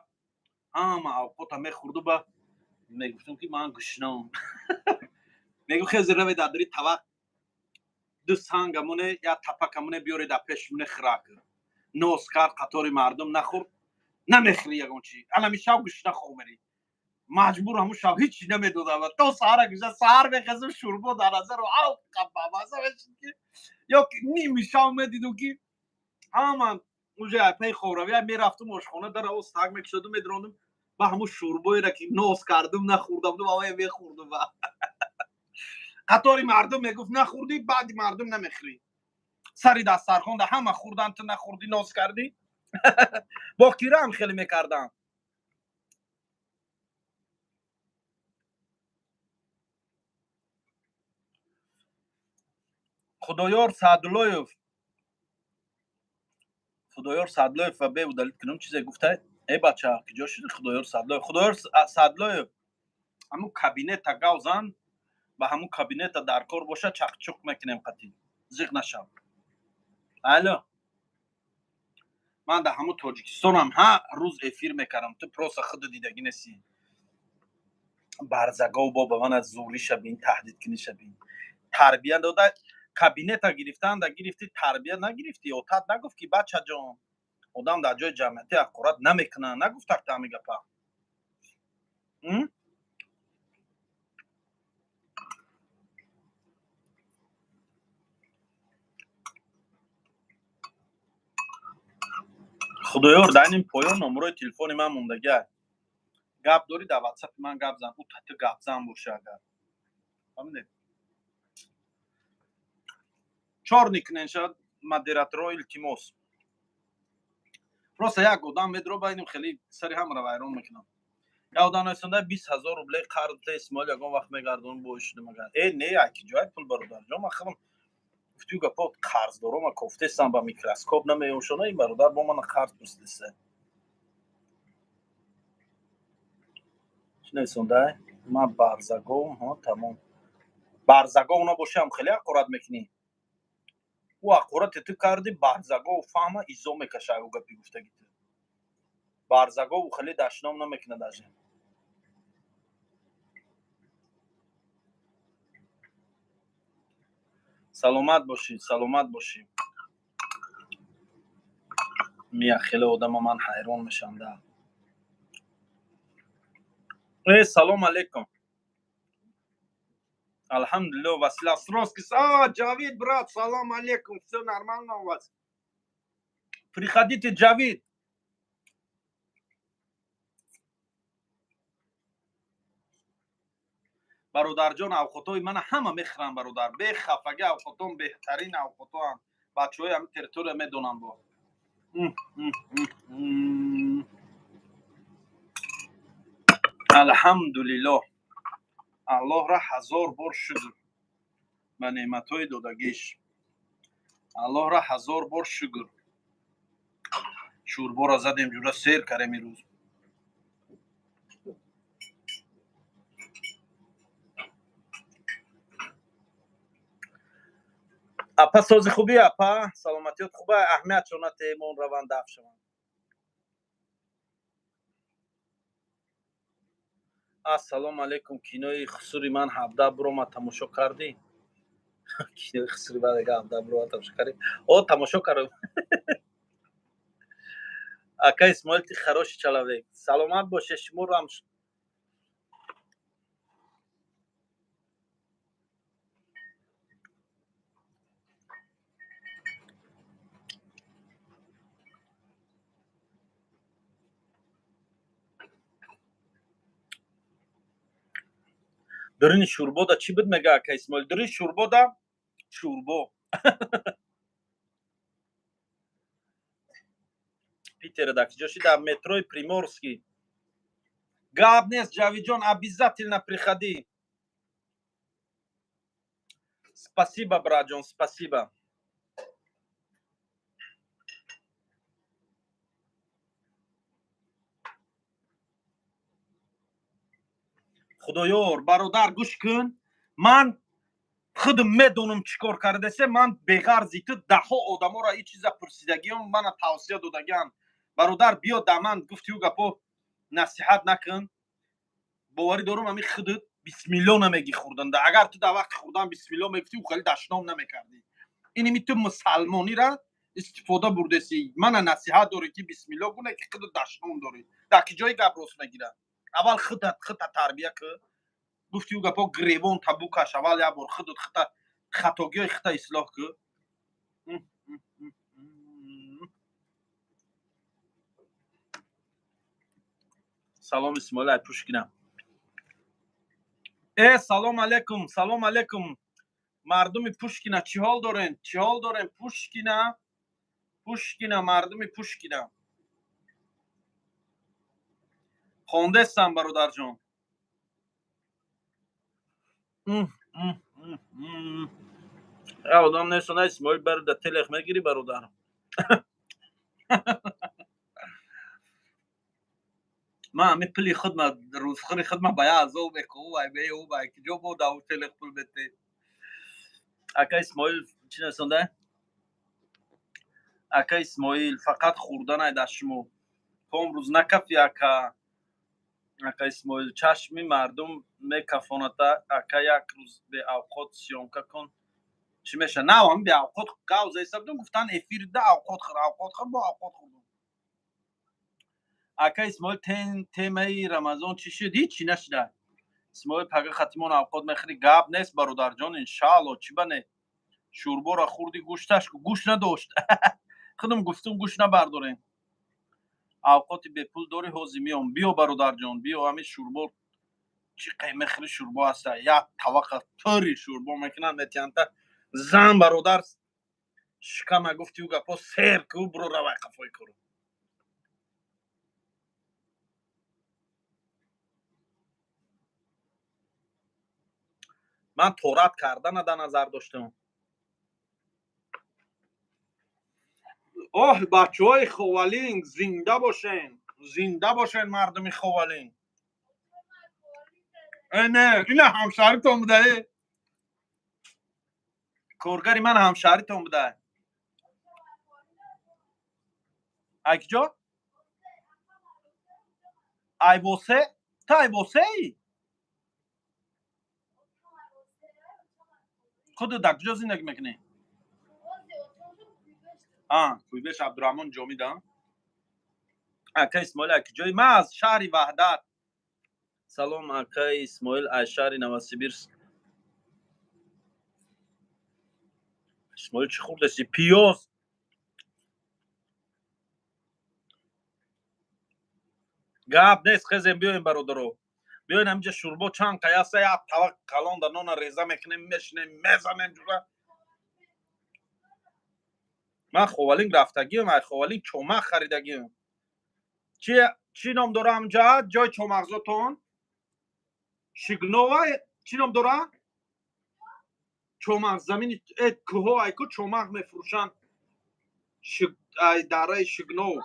ҳама авқота мехӯрду, ба мегуфтум, ки ман гушнам. Мегуфт, хези раве дар дари тавақ ду сангамоне, як тапакамоне биёре, дар пешмоне хӯрак. Ноз кард, қатори мардум нахӯрд, намехӯри ягон чи. Алами шав гушна хоб мерӣ. Маҷбур ҳамун шав ҳеҷ намедодам то саҳара гузашт. Саҳар мехезам, шӯрбо дар назару ав бамаза мешуд, ки ё ними шав медидум, ки ҳама уже пай хобравия, мерафтум ошхона, дара остак мекушодум, медрондум, ба ҳамун шӯрбоеро, ки ноз кардум, нахӯрда будум, авая мехӯрдум. Ба қатори мардум мегуфт, нахӯрдӣ, баъди мардум намехӯрӣ. Сари дастархонда ҳама хӯрдан, ту нахӯрдӣ, ноз кардӣ. Бо кираам хеле мекардам. Худоёр Саъдуллоев, Худоёр Саъдуллоев, ва бе удалить кунам, чизе гуфта. Э, бача, куҷо шуди, Худоёр Саъдуллоев? Худоёр Саъдуллоев, ҳамун кабинета гав зан, ба ҳамун кабинета дар кор боша, чақчуқ мекунем қатӣ, зиқ нашав. Алло, ман дар ҳамун Тоҷикистонам ҳар рӯз эфир мекардам, ту просто худу дидагӣ нестӣ. Барзагов бо ба ман аз зӯриша бин, таҳдидкуниша бин. Тарбия дода, кабинета гирифтанда гирифтӣ, тарбия нагирифтӣ. Отат нагуфт, ки бачаҷон, одам дар ҷои ҷамъиятӣ ҳақорат намекунад? Нагуфтак та ҳами гапа? Худоёр, дар ин поён номерои телефони ман мондагиа. Гап дорӣ, дар ватсапи ман гап зан. Ӯ ту гапзан боша агар. Фаҳмидед? Чёрный кунен шад модераторо, илтимос. Просто як одам медро байним, хеле сари ҳамаро вайрон мекунам. Як одам нависонда: 20 000 рубле қарз бите, Исмоил, ягон вақт мегардонӣ, бой шудам. Агар э не, яки ҷояй пул, бародарҷон, ман худам гуфтию гапо қарздоро ма кофтестам, ба микроскоп намеёшона. Ин бародар бо мана қарз пурсидеста. Чӣ нависонда? Ман барзагов, тамом, барзагов набошам, хеле ҳақорат мекунӣ. Ӯ ҳақорате ту кардӣ, барзагов фаҳма, изо мекаша. Ӯ гапи гуфтаги ту барзагов хеле дашном намекунад даже. Саломат бошӣ, саломат бошӣ. Мия, хеле одама ман ҳайрон мешам да. Э, салом алейкум. Алҳамдулилло, Васил Островский. А, Джавид, брат, салом алейкум. Все нормально у вас? Приходите, Джавид. Бародарҷон, авқотҳои мана ҳама мехӯранд, бародар, бехафагӣ. Авқотон беҳтарин авқотоам, бачаҳои ҳами территория медонам. Бо алҳамдулиллоҳ, Аллоҳра ҳазор бор шукр ба неъматҳои додагиш. Аллоҳра ҳазор бор шукр. Шӯрбора задем, ҷура, сер карем ирӯз. Апа, сози хубӣ, апа, саломатиёт хуба? Аҳамият шона темон раванд, даф шаванд. Ассалому алайкум. Кинои хусури ман 17 буромад, тамошо кардӣ? Кинои хусури ман 17 буромад, тамошо кардӣ? О, тамошо кардам. Ака Исмоил, ты хороший человек. Саломат боше, шуморо. Дурини шӯрбода чӣ буд, мега ака Исмоил? Дури шӯрбода шӯрбо. Питера дар киҷо ши? Дар метрои Приморский. Гап нест, Ҷавиҷон, обязательно приходи. Спасибо, братҷон, спасибо. Худоёр, бародар, гӯш кун, ман худам медонам чӣ кор кардасе. Ман беғарзи ту даҳҳо одаморо ин чиза пурсидагиам, мана тавсия додагиам. Бародар, биё да ман гуфтиу гапо насиҳат накун. Боварӣ дорам, ами худат бисмилло намегӣ хӯрданда. Агар ту дар вақти хӯрдан бисмилло мегуфтӣ, ӯ хеле дашном намекардӣ. Иними ту мусалмонира истифода бурдеси, мана насиҳат дорӣ, ки бисмилло гуна, ки худат дашном дорӣ. Дар ки ҷои гап рост мегирад? Аввал худат худта тарбия кӣ. Гуфтиу гапо гребон табукаш. Аввал як бор худат худта хатогиҳои худта ислоҳ кӣ. Салом, Исмоил, ай Пушкина. Э, салом алейкум, салом алейкум, мардуми Пушкина, чӣ ҳол дорен, чӣ ҳол дорен? Пушкина, Пушкина, мардуми Пушкина. Хондестам, бародарҷон. Одам несона, Исмоил, бару да телех мегирӣ, бародар. Ман ҳами пули худма, рӯзхӯри худма ба я азоб мекунам. Вай беубай, киҷо бо даву телех пул бете. Ака Исмоил, чӣ несонда? Ака Исмоил, фақат хӯрданай дар шумо то имрӯз накафи. Ака, ака Исмоил, чашми мардум мекафоната. Ака, як рӯз беавқот съёмка кун, чӣ меша? На, ҳами беавқот гав заиста будум, гуфтан эфирда авқот хӯр, авқот хӯр, бо авқот хӯрдум. Ака Исмоил, темаи Рамазон чӣ шуд? Ҳичи нашуда, Исмоил. Пага хатимон авқот мехӯри. Гап нест, бародарҷон, иншаалло, чӣ ба не. Шӯрбора хӯрди, гӯшташ гӯшт надошт. Худам гуфтум, гӯшт набардорем. Авқоти бепул дорӣ? Ҳозир меом. Биё, бародарҷон, биё. Ҳамин шӯрбо Чӣ қай мехӯри, шӯрбо ҳаста, як тавақа пури шӯрбо мекунанд, метиҳанда. Зан, бародар, шикама гуфти ӯ гапо сер ку, буро равай қафои кору. Ман торат кардана дар назар доштам. Оҳ, бачаҳои Ховалинг, зинда бошен, зинда бошен, мардуми Ховалинг. Не, ина ҳамшаҳритон буда, коргари ман ҳамшаҳритон буда. Ай киҷо? Айвосе? Ту айвосеи? Худат дар куҷо зиндагӣ мекунӣ? Куйбеш, Абдураҳмон Ҷомида. Ака Исмоил, аки ҷои? Ман аз шаҳри Ваҳдат. Салом, акаи Исмоил, аз шаҳри Новосибирск. Исмоил, чӣ хӯрдаси? Пиёз. Гап нест, хезем, биёем, бародаро, биёен. Ҳаминҷа шӯрбо чанд қаяса, як тавақ калон дар нона реза мекунем, мешинем, мезанем. Ҷура, ман Ховалинг рафтагиам, ай Ховалинг чомақ харидагиам. Чи чӣ ном дора ҳамҷа ҷои чомағзотон? Шигнова чӣ ном дора? Чомағ замини кӯҳо айку чомағ мефурӯшанд, ай дараи Шигнов.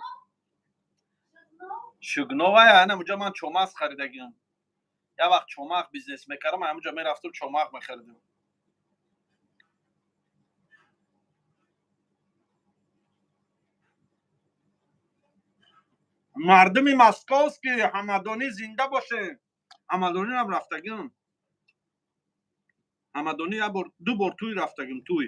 Шигнова, ана муҷа ман чомағ харидагиам. Як вақт чомағ бизнес мекардам, ҳамуҷа мерафтам, чомағ мехаридам. Мардуми московский, Ҳамадонӣ, зинда бошед. Ҳамадониам рафтагим. Ҳамадонӣ як бор, ду бор туй рафтагим, туй.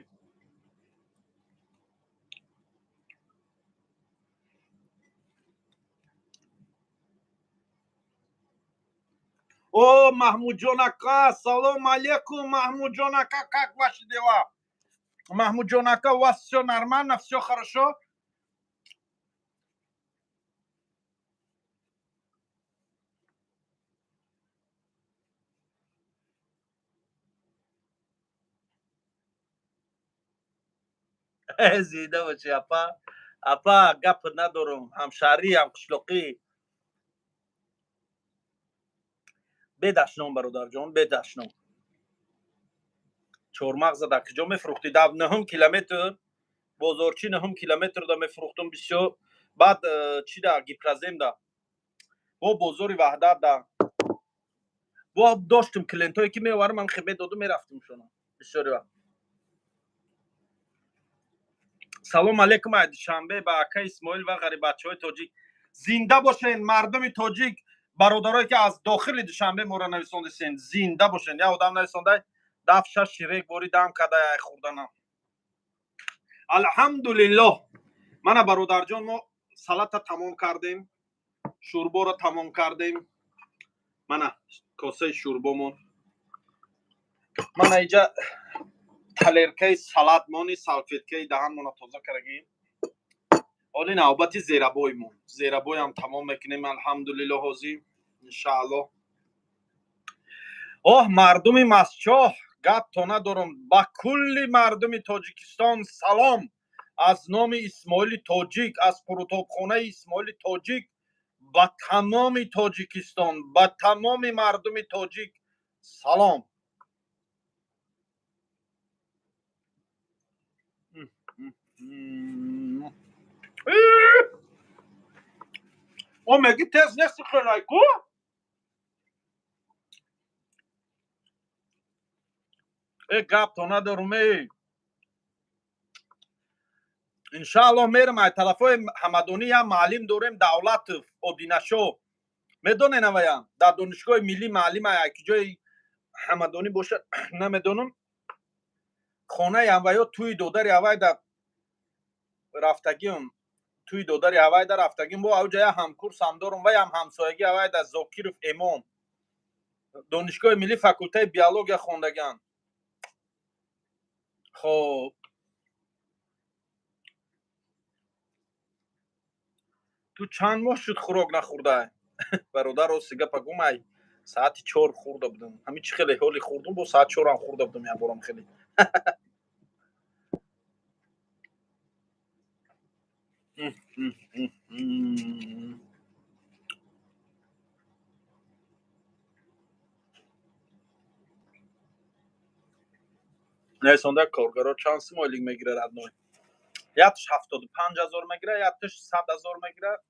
О, Маҳмудҷон ака, салом алейкум, Маҳмудҷон ака, как ваши дела? Маҳмудҷон ака, у вас все нормально, все хорошо? Зинда бошӣ, апа. Апа, гап надорум, ҳамшаҳрӣ, ҳамқишлоқӣ. Бедашном, бародарҷон, бедашном. Чормағза дар куҷо мефурӯхтӣ? Дар нуҳум километр, бозорчи нуҳум километрда мефурӯхтум бисёр. Баъд чи, да Гипроземда, бо бозори Ваҳдат да бо доштум клиентое, ки меоварам, ман хе медоду мерафтим шона бисёри вақт. Салом алейкум ай Душанбе ба ака Исмоил ва ғарибачаҳои тоҷик. Зинда бошен, мардуми тоҷик, бародарое, ки аз дохили Душанбе моро нависондисен, зинда бошен. Як одам нависондай, даф шаш ширек бори дам када хӯрданам. Алҳамдулиллоҳ. Мана, бародарҷон, мо салата тамом кардем, шӯрборо тамом кардем. Мана косаи шӯрбомон, мана иҷа талеркаи салатмони, салфеткаи даҳанмона тоза карагӣ. Ҳоли навбати зерабоймон, зерабоям тамом мекунем, алҳамдулиллоҳ, ҳозир, иншааллоҳ. Оҳ, мардуми Мастчоҳ, гап то надорам. Ба кулли мардуми Тоҷикистон салом аз номи Исмоили тоҷик, аз қурутобхонаи Исмоили тоҷик ба тамоми Тоҷикистон, ба тамоми мардуми тоҷик салом. О, меги тез нести хелайку. Э, гап то надорум, э. Иншааллоҳ, мерам ай тарафҳои Ҳамадонӣ. Як маълим дорем, Давлатов Одинашо, медонед авая? Дар Донишгоҳи миллӣ маълим, ай ки ҷои Ҳамадонӣ бошад, намедонам. Хонаи аваё, тӯи додари авайда рафтагиам, тӯи додари авайда рафтагим. Бо авҷа як ҳамкурсам дорум, ваям ҳамсоягӣ авайда, Зокиров Эмом, Донишгоҳи миллӣ, факултаи биология хондагиам. Хоб, ту чанд моҳ шуд хӯрок нахӯрдай, бародар? Рости гапа гумай, Саати 4 хӯрда будам. Ҳамин чӣ хеле ҳоли хӯрдум, бо саат 4-ам хӯрда будам як борам хеле. Несонда коргаро чанд сум ойлик мегирад родной? Якташ 75 000 мегирад, якташ 100 000 мегирад.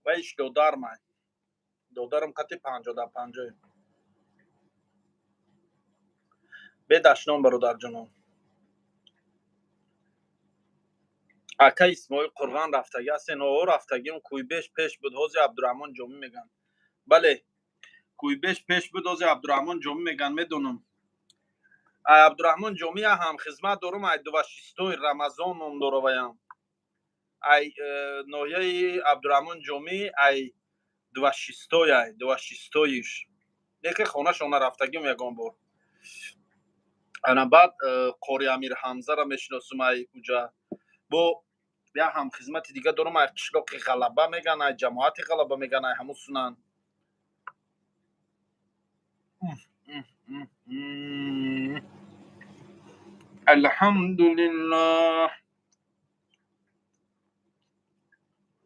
Ва иш додармай. Додарам қати 50 да 50. Бедашном, бародарҷонон. Ака Исмоил, Қурғон рафтагӣ ҳастен? О, рафтагиам. Кӯйбеш пеш буд, ҳозир Абдураҳмон Ҷомӣ меган. Бале, Кӯйбеш пеш буд, ҳозир Абдураҳмон Ҷомӣ меган, медонам. Ай Абдураҳмон Ҷомӣ я ҳамхизмат дорум, ай дувашистои Рамазон ном дораваям. Ай ноҳияи Абдураҳмон Ҷомӣ, ай дувашистой, ай дувашистоиш. Лекин хонашона рафтагиам ягон бор. Ана баъд Қори Амир Ҳамзаро мешиносум ай уҷа. Бо як ҳамхизмати дига дорум, ай қишлоқи Ғалаба меган, ай ҷамоати Ғалаба меган, ай ҳамун сунан. Алҳамдулиллоҳ.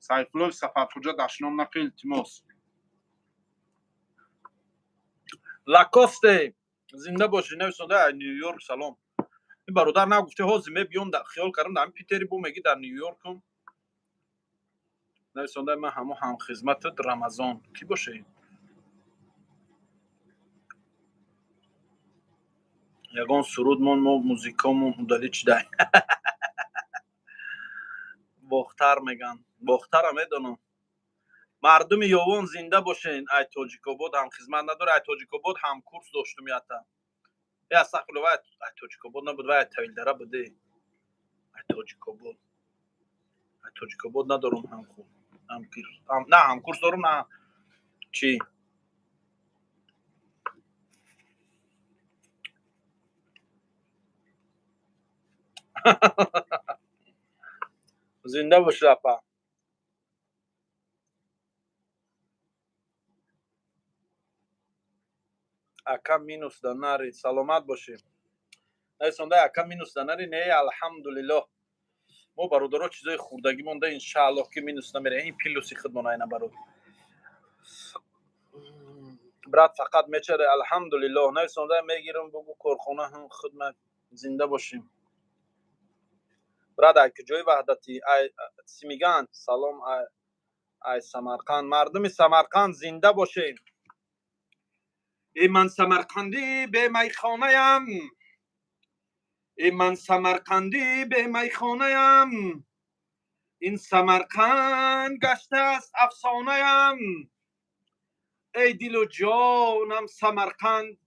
Сайфуллои Сафархуҷа, дашном накун, илтимос. Лакосте, зинда бошӣ, нависонда ай Нью-Йорк салом. Ин бародар нагуфте ҳозир мебиём, хиёл кардам дар Питери, бо меги дар Нью-Йоркум. Нависонда ман ҳамо ҳамхизматат Рамазон. Кӣ боше? Ягон суруд мон, мо музикомон удали чидай. Бохтар меган. Бохтара медонам. Мардуми Ёвон зинда бошен. Ай Тоҷикобод ҳамхизмат надора, ай Тоҷикобод ҳамкурс доштум ята. Э, астағфирулло, вай ай Тоҷикобод набуд, вай ай Тавилдара буде. Ай Тоҷикобод. Ай Тоҷикобод надорум ҳамкурс. На ҳамкурс дорум, на чӣ. Зинда бошед, апа. Ака, минус да нари, саломат бошӣ. Нависонда ака, минус да нари, не, алҳамдулиллоҳ. Мо бародаро чизои хурдагӣ монда, иншааллоҳ ки минус намера. Ин плюси худмон айна барод. Брат, фақат мечаре, алҳамдулиллоҳ. Нависонда мегирам, бугу корхона ҳам хидмат, зинда бошӣ. Брат, ай куҷои Ваҳдатӣ? Ай Симиган, салом ай Самарқанд. Мардуми Самарқанд зинда бошед. Эй ман самарқандӣ бемайхонаям. Эй ман самарқандӣ бемайхонаям. Ин Самарқанд гаштааст афсонаям. Эй дилу ҷонам Самарқанд,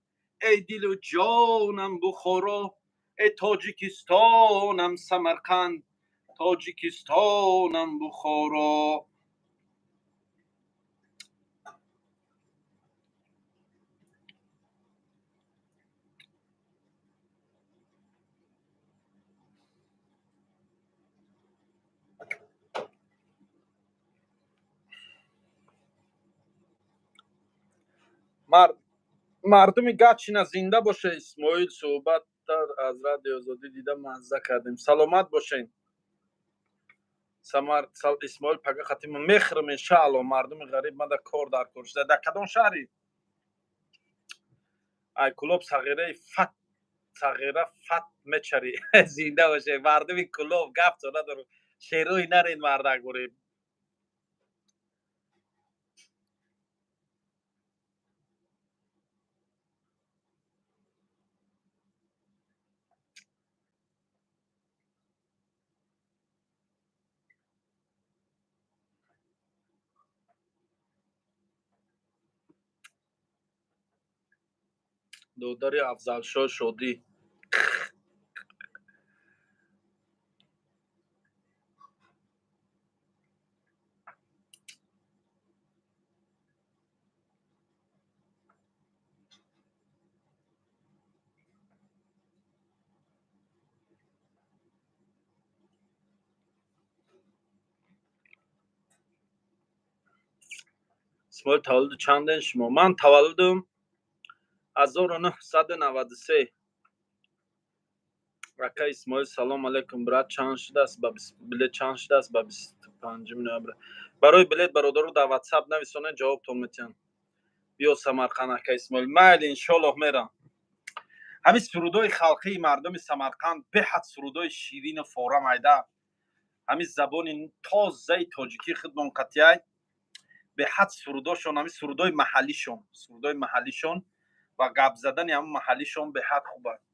эй дилу ҷонам Бухоро, эй Тоҷикистонам Самарқанд, Тоҷикистонам Бухоро. Мардуми Гатчина зинда боше. Исмоил, суҳбата аз Радиои Озодӣ дида мазза кардем. Саломат бошед. Самар Исмоил, пага хатима мехӯрам, иншаалло. Мардуми ғариб мада кор дар кор шуда. Дар кадом шаҳри? Ай Кулоб сағираи фат, сағира фат мечарӣ. Зинда боше. Мардуми Кулоб, гап то надорам. Шерои нарен, мардак бурем. Додари Афзалшоҳ Шодӣ. Исмоил, таваллуди чанден шумо? Ман таваллудам 1993. Ака Исмоил, салом алейкум, брат. Чанд шудааст ба билет? Чанд шудааст ба 25 ноябр? Барои билет, бародаро, дар Ватсап нависонед, ҷавобтон метиҳам. Биё Самарқанд, ака Исмоил. Майли, иншоаллоҳ, мерам. Ҳамин сурудҳои халқии мардуми Самарқанд беҳад сурудҳои ширину форам айда. Ҳамин забони тозаи тоҷикӣ худмон қатъияй беҳад сурудошон, ҳамин сурудҳои маҳаллишон, сурудҳои маҳаллишон ва гап задани ҳамин маҳаллишон беҳад хуб аст.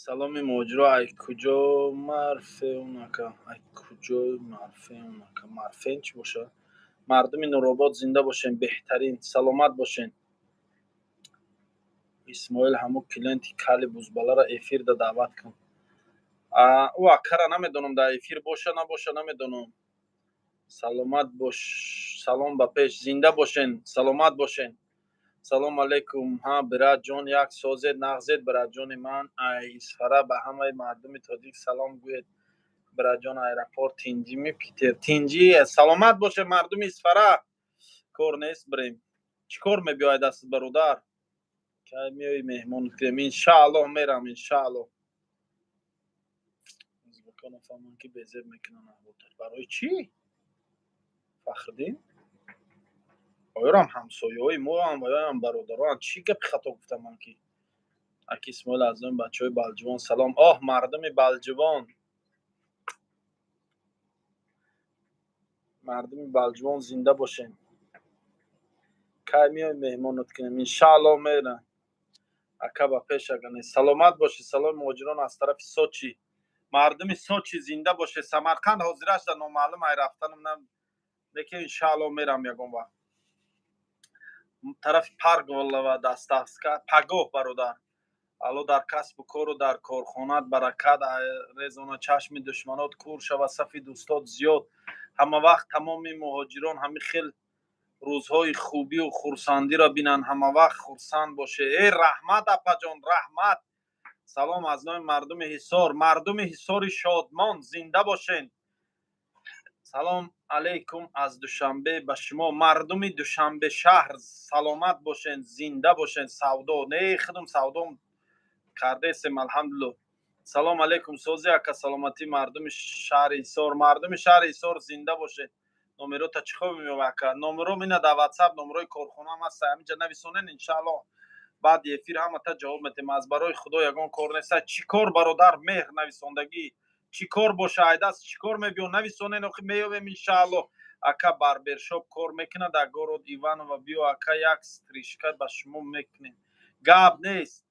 Саломи муҳоҷиро. Ай куҷо марфеун, ака? Ай куҷои марфеун, ака? Марфен чӣ бошад? Мардуми Нуробод, зинда бошен, беҳтарин, саломат бошен. Исмоил, ҳамун клиенти кали бузбаларо эфирда даъват кун. Ӯ акара намедонам, дар эфир боша, набоша, намедонам. Саломат бош. Салом ба пеш, зинда бошен, саломат бошен. Салом алейкум. Ҳа, бираҷон, як созед, нағзед, бираҷони ман. Ай Исфара ба ҳамаи мардуми тоҷик салом гӯед, бираҷон. Аэропорт тинҷими Питер тинҷи. Саломат боше, мардуми Исфара. Кор нест, бирем. Чӣ кор мебиёяд дастат, бародар? Кай меои, меҳмон кунем? Иншааллоҳ, мерам, иншааллоҳ. Ӯзбекҳо нафаҳманд, ки безеб мекунанд. Барои чӣ, Фахриддин? Оёрам ҳамсояҳои моам ва ёам бародароам. Чӣ гапи хато гуфтам ман ки? Аки Исмоил, аз номи бачаҳои Балҷувон салом. Оҳ, мардуми Балҷувон, мардуми Балҷувон, зинда бошен. Кай меои, меҳмонот кунем? Иншааллоҳ, мерам, ака. Ба пеш агане, саломат бошед. Саломи муҳоҷирон аз тарафи Сочи. Мардуми Сочи, зинда бошед. Самарқанд ҳозираш да номаълум, ай рафтанам на, лекин иншааллоҳ мерам ягон вақт тарафи Парголова, Доставка. Пагоҳ, бародар. Алло дар касбу кору дар корхонат баракат резона, чашми душманот кур шава, сафи дӯстот зиёд. Ҳама вақт тамоми муҳоҷирон ҳамин хел рӯзҳои хубию хурсандиро бинанд, ҳама вақт хурсанд боше. Э, раҳмат, апаҷон, раҳмат. Салом аз номи мардуми Ҳисор. Мардуми Ҳисори шодмон, зинда бошен. Салом алейкум аз Душанбе ба шумо, мардуми Душанбе шаҳр, саломат бошен, зинда бошен. Савдо не, худум савдом кардесем, алҳамдулилло. Салом алейкум, сози, ака, саломатӣ. Мардуми шаҳри Ҳисор, мардуми шаҳри Ҳисор, зинда бошед. Номерота чӣ хоб меёб, ака? Номером ина, дар Ватсап номерои корхонаам ҳаст, ҳаминҷа нависонен, иншааллоҳ, баъди эфир ҳамата ҷавоб метем. Аз барои Худо, ягон кор неста? Чӣ кор, бародар? Меҳр нависондагӣ чӣ кор боша? Айдаст чӣ кор мебиё, нависонен, охи меёбем, иншааллоҳ. Ака, барбершоп кор мекунад дар город Иваново? Биё, ака, як стрижка ба шумо мекунем. Гап нест.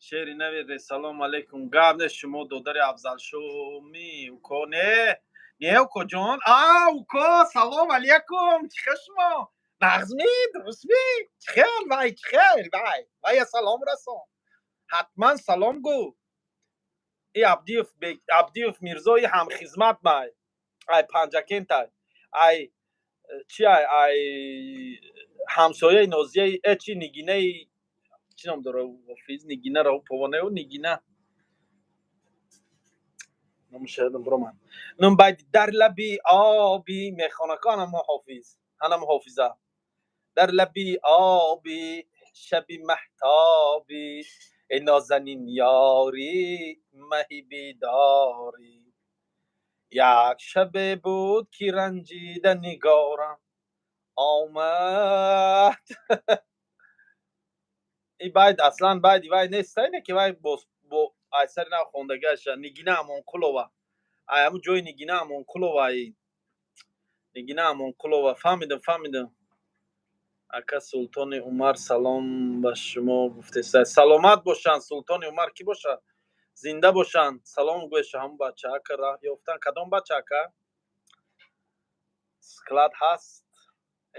Шери нави. Салом алейкум. Гап нест. Шумо додари Афзалшоми, уко? Не, не, укоҷон. А, уко, салом алейкум. Чӣ хел шумо, нағзми, дурустми? Чӣ хел вай, чӣ хел вай? Вая салом расон, ҳатман салом гӯ. И Абдиев, Абдиев Мирзои ҳамхизмат май, ай Панҷакентай, ай чи, ай ҳамсояи Нозияи, э, чи, Нигинаи, чӣ ном дора, ҳофиз Нигина Раупова, не, Нигина номаш ёдам биромад. Нум байди дар лаби оби мехонако, анамо ҳофиз, анамо ҳофиза. Дар лаби оби, шаби маҳтоби, эй нозанин ёри, маҳи бедорӣ, як шабе буд, ки ранҷида нигорам омад. И байд аслан байди вай нест, не, ки вай бо айсари нав хондагиаша. Нигина Амонқулова, ай ҳамун ҷои Нигина Амонқулова, ай Нигина Амонқулова. Фаҳмидам, фаҳмидам. Ака Султони Умар салом ба шумо гуфтеста. Саломат бошанд. Султони Умар кӣ бошад? Зинда бошанд. Салом гӯеша ҳамун бача. Ака, раҳ ёфтан кадом бача, ака? Склад ҳаст.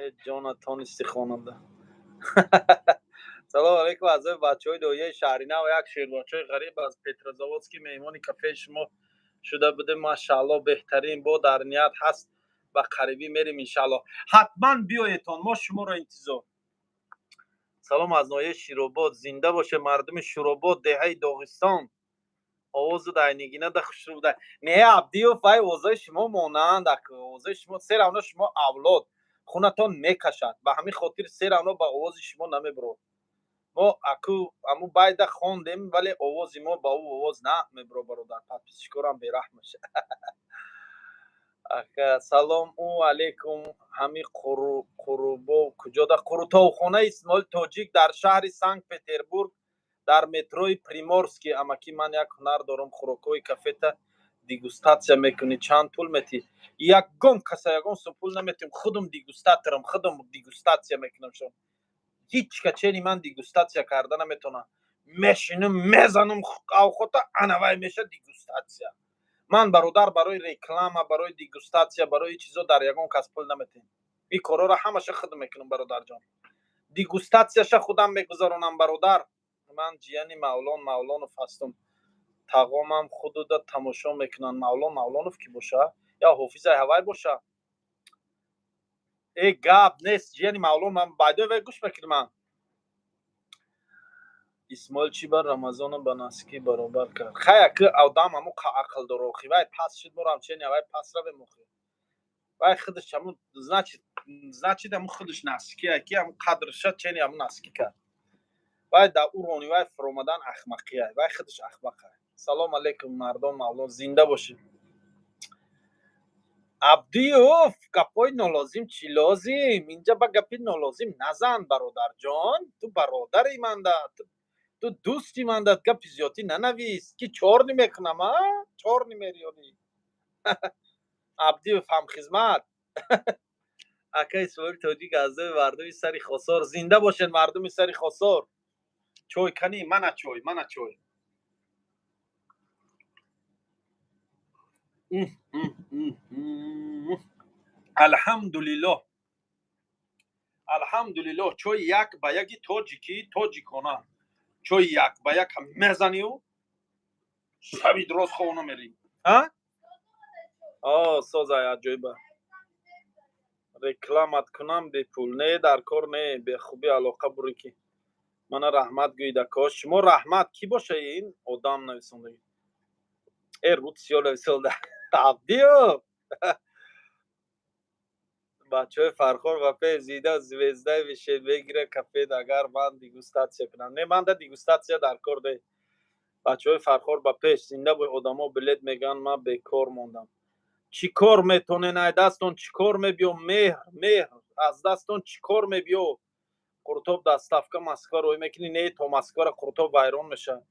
Э, ҷона, тонисти хонанда. Салом алейкум аз бачаҳои ноҳияи Шаҳринав. Як шербачаи ғариб аз Петрозаводский меҳмони кафеи шумо шуда будем. Машаалло, беҳтарин. Бо дар ният ҳаст, ба қарибӣ мерем, иншаалло. Ҳатман биёедтон, мо шуморо интизор. Салом аз ноҳияи Широбод. Зинда боше мардуми Шуробод, деҳаи Доғистон. Овозу дайнигина да хушрӯ буда. Не, Абдиёв, вай овозои шумо монанд, овозои шумо все равно, шумо авлод, хунатон мекашад, ба ҳамин хотир все равно ба овози шумо намебурод. Мо аку аму байда хондем, вале овози мо ба ӯ овоз на мебуро, бародар. Подписчикорам бераҳмаша. Ака, салом у алейкум. Ҳами қурубов куҷода? Қурутовхонаи Исмоил Тоҷик дар шаҳри Санкт Петербург, дар метрои Приморский. Амаки, ман як ҳунар дорам, хӯрокҳои кафета дегустатсия мекунӣ, чанд пул метӣ? Ягон каса ягон сум пул наметиҳам, худум дегустаторам, худум дегустатсия мекунам. Шо ҳеҷ качени ман дегустатсия карда наметавонам. Мешинам, мезанам авхота, анавай меша дегустатсия. Ман, бародар, барои реклама, барои дегустатсия, барои чизо дар ягон кас пул наметиҳем. Ин корҳоро ҳамаша худам мекунам, бародарҷон, дегустатсияша худам мегузаронам, бародар. Ман ҷияни Мавлон Мавлонов ҳастам, тағомам худуда тамошо мекунанд. Мавлон Мавлонов ки боша? Я ҳофизаи ҳавай боша? Э, гап нест, ҷияни Мавлон, ман байдои вай гӯш мекунам. Исмоил чӣ бар Рамазона ба носки баробар кард? Хай, аки одам ҳаму ақл дора, охи вай пас шуд, моро ҳамчени вай пас равем. Охи вай худаш ҳаму значит ҳаму худаш носки, ки ҳаму қадрша чени ҳаму носки кард. Вай дар уровни вай фуромадан ахмақия, вай худаш ахмақа. Салом алейкум, мардон Мавлон, зинда бошед. Абдиёв, гапҳои нолозим чӣ лозим? Инҷа ба гапи нолозим назан, бародарҷон. Ту бародари манда, ту дӯсти манда, гапи зиёдтӣ нанавис, ки чорни мекунам, а чорни мерёнӣ. Абдиёв ҳамхизмат. Ака Исмоили Тоҷик аз дои мардуми сари Хосор, зинда бошед, мардуми сари Хосор. Чой кани, мана чой, мана чой. Алҳамдулиллоҳ, алҳамдулиллоҳ. Чой як ба яки тоҷикӣ, тоҷикона, чой як ба як мезанию шаби дроз хона мерӣ. Созай, аҷоиба. Рекламат кунам бепул? Не, дар кор не, бехубӣ алоқа бурӣ, ки мана раҳмат гӯид, ако. Шумо раҳмат. Кӣ боша ин одам нависондагӣ? Э, рутсиё нависонда. Абдиё, бачаҳои Фархор ва пеш зида звезда мешед, мегира кафед, агар ман дегустатсия кунам. Не, ман да дегустатсия дар кор не. Бачаҳои Фархор ба пеш, зинда бо. Одамо билет мегӯянд, ман бекор мондам. Чӣ кор метонен? Ай дастон чӣ кор мебиё? Меҳр, меҳр, аз дастон чӣ кор мебиё? Қуртоб доставка Москва рӯй мекунӣ? Не, то Москвара қуртоб вайрон мешавад.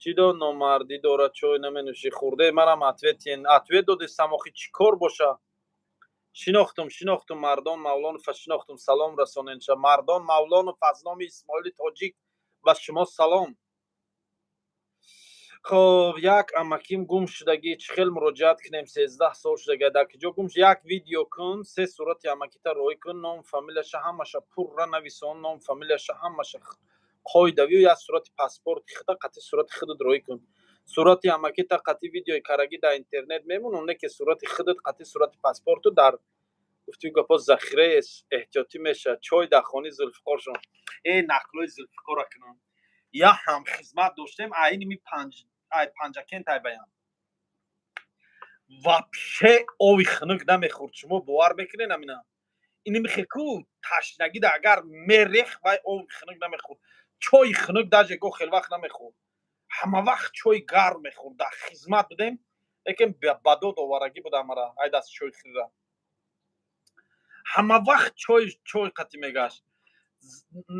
Чӣ до номардӣ дорад, чой наменӯшӣ? Хурде манам ответен, ответ додистам. Охи чӣ кор боша? Шинохтум, шинохтум, Мардон Мавлонова шинохтум. Салом расоненша, Мардон Мавлонов, аз номи Исмоили Тоҷик ба шумо салом. Хоб, як амаким гум шудагӣ, чӣ хел муроҷиат кунем? 13 сол шудага, дар киҷо гум? Як видео кун, се сурати амакита рой кун, ном фамилияша ҳамаша пурра нависон, ном фамилияша ҳамаша қоидавию як сурати паспорти худа қати сурати худат рой кун. Сурати амакита қати видеои карагӣ дар интернет мемонам, не ки сурати худат қати сурати паспорту дар гуфтию гапо захираи эҳтиётӣ мешавад. Чой дар хони Зулфиқоршон. Э, нақлҳои Зулфиқора кунам. Як ҳамхизмат доштем, айними панҷ ай Панҷакент, ай баян, вообще ови хунук намехӯрд. Шумо бовар мекунед амина? Иними ку ташнагида агар мерех, вай ови хунук намехӯрд, чойи хунук даже го хел вақт намехӯрд, ҳама вақт чойи гарм мехӯрд. Дар хизмат будем, лекин ба дод оварагӣ буд амара ай даст чой хӯрда. Ҳама вақт чой, чой қатӣ мегашт.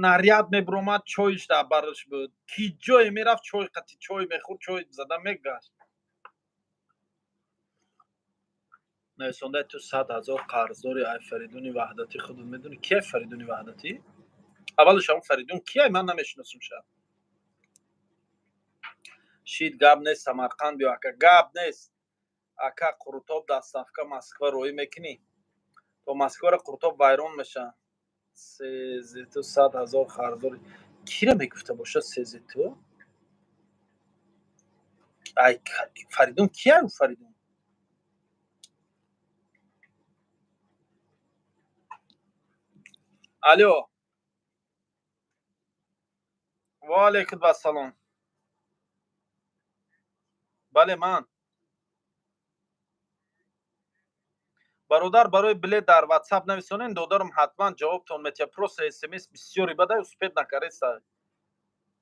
Наряд мебуромад, чойш дар бараш буд, ки ҷое мерафт, чой қатӣ чой мехӯрд, чой зада мегашт. Нависондаи ту 100 000 қарздори ай Фаридуни Ваҳдатӣ. Худат медонӣ, ки Фаридуни Ваҳдатӣ? Аввалаш ҳамн Фаридун кияй, ман намешиносум. Ша шид, гап нест, Самарқанд биё, ака, гап нест. Ака, қурутоб доставка Москва роӣ мекунӣ? То Москвара қурутоб вайрон меша. Сезету 100 000 қарздори кира мегуфта бошад? Сезету ай Фаридун кияй, ӯ Фаридун? Алё, ва алайкум ассалом. Бале, ман. Бародар, барои билет дар WhatsApp нависонен, додарам ҳатман ҷавобтон метиҳад. Просто SMS бисёри бадай, успеть накареста.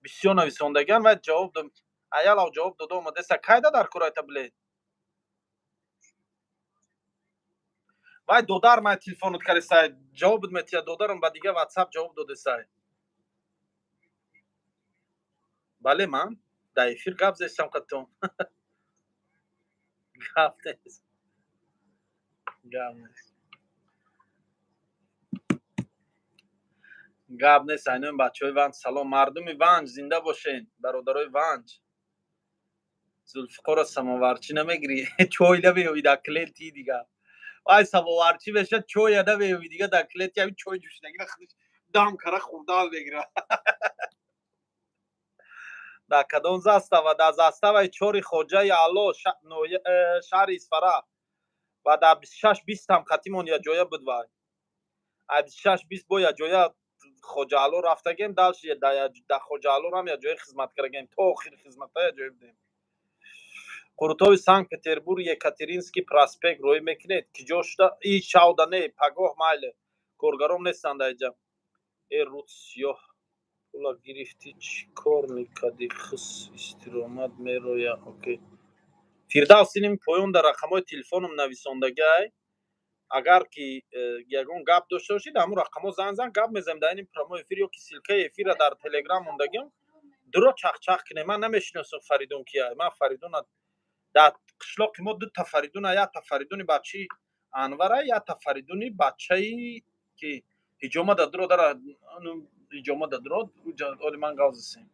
Бисёр нависондагиан ва ҷавоб аялав ҷавоб дода омадеста. Кайда дар курайта билет? Вай додар май телефонот каресай, ҷавобат метиҳад додарам, ба дига WhatsApp ҷавоб додесай. Бале, ман дар эфир гап зестам қаттон. Гап нест. Гап нест. Гап нест. Айнои бачаҳои Ванҷ салом. Мардуми Ванҷ зинда бошен, бародарои Ванҷ. Зулфиқорро самоварчӣ намегирӣ? Чой намеёбӣ дар клети дига. Вай самоварчӣ мешад, чоя намеёбӣ дига дар клети, ҳамин чой ҷӯшидагира худаш дам кара хӯрдан мегира. Дар кадом застава? Дар заставаи чори Хоҷаи Алло, шаҳри Исфара. Ва дар 26-20 ҳам қатимон якҷоя буд вай. Ай 26-20 бо якҷоя Хоҷа Алло рафтагем, дальше дар Хоҷа Аллорам якҷоя хизмат кардагем. То охири хизматҳо якҷоя будем. Қурутови Санкт Петербург, Екатеринский проспект рӯй мекунед? Киҷо шуда? И шавда не, пагоҳ майле. Коргаром нестанд айҷа. Э руд сиёҳ пула гирифтӣ, чӣ кор мекардӣ? Хис истиромат мероя. Окей. Фирдавс, иним поён дар рақамҳои телефоном нависондагиай. Агар ки ягон гап дошта бошед, ҳамун рақамҳо занг зан, гап мезанем дар ин прямой эфир ё ки ссылкаи эфира дар Телеграм мондагиам. Дуро чахчах кунем. Ман намешиносам Фаридун кия. Ман Фаридуна дар қишлоқи мо дута Фаридуна, якта Фаридуни бачаи Анвара, якта Фаридуни бачаи ки ҳиҷома да дуро дара, ҳиҷома да дуро, оли ман гавзисем.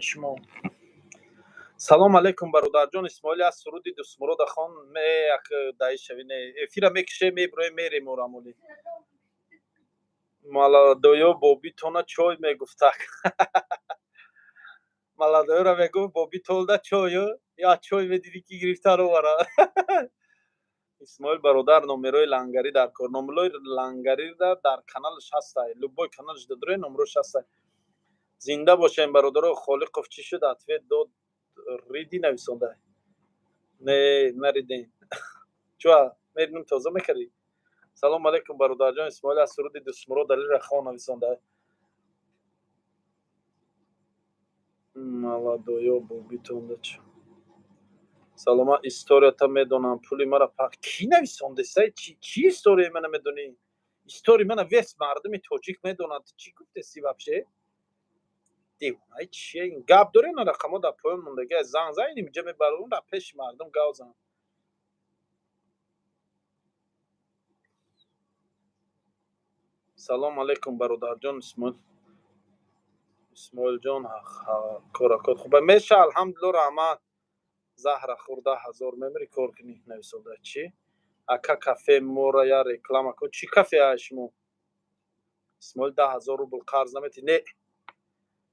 Шумо. Салом алейкум, бародарҷон Исмоил, аз суруди Дустмурода хон меяк даишави не эфира мекише, меброем, мерем орамоли. Маладоё бобитона чой мегуфтак. Маладоёра мегуфт бобитолда чою я чой медиди ки гирифтан овара. Исмоил бародар, номерои лангарӣ дар кор. Номерои лангарида дар каналаш ҳастай. Любой каналаш дадрои номерош ҳастай. Зинда бошем, бародаро. Холиқов чӣ шуд? Ответ дод, риди нависонда. Не, наридем. Чуа, меринум тоза мекардӣ? Салом алейкум, бародарҷон Исмоил, аз суруди Дустмурод Алира хон нависонда. Маладоё бобитонда чо. Салома, историята медонам, пули мара пах. Кӣ нависондесай? Чӣ историяи мана медонӣ? Историяи мана вес мардуми тоҷик медонанд. Чӣ гуфтеси вообще? Девонаи чие? Ин гап дорем, на рақамҳо дар поён мондагӣ. Занг зан, иним ҷа мебарон дар пеши мардум гап зан. Салом алейкум, бародарҷон Исмоил. Исмоилҷон, коракот хуб меша, алҳамдулилло, раҳмат. Заҳра хӯрда ҳазор мемири, кор кунӣ нависода. Чӣ? Ака, кафе мора я реклама кун. Чӣ кафе ай шумо? Исмоил, 10 000 рубл қарз наметӣ? Не.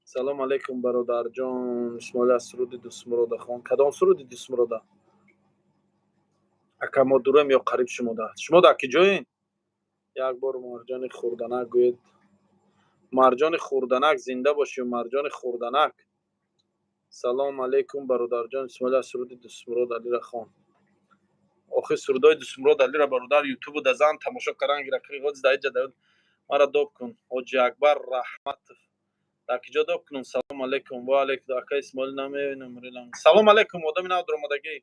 Салом алейкум, бародарҷон Исмоил, аз суруди Дустмурода хон. Кадом суруди Дустмурода? Ака, мо дурем ё қариб шумода? Шумо дар ки ҷоен? Як бор марҷони хурданак гӯед. Марҷони хурданак, зинда бошӣ, марҷони хурданак. Салом алейкум, бародарҷон Исмоил, аз суруди Дустмурод Алира хон. Охир сурудои Дустмурод Алира, бародар, ютубу да зан тамошо кардан гира. Ҳози дар иҷа мара доб кун. Ҳоҷи Акбар Раҳматов, дар киҷо доб кунам? Салом алейкум. Ва алейкум, ака Исмоил, намебинам. Салом алейкум, одами нав дуромадагӣ.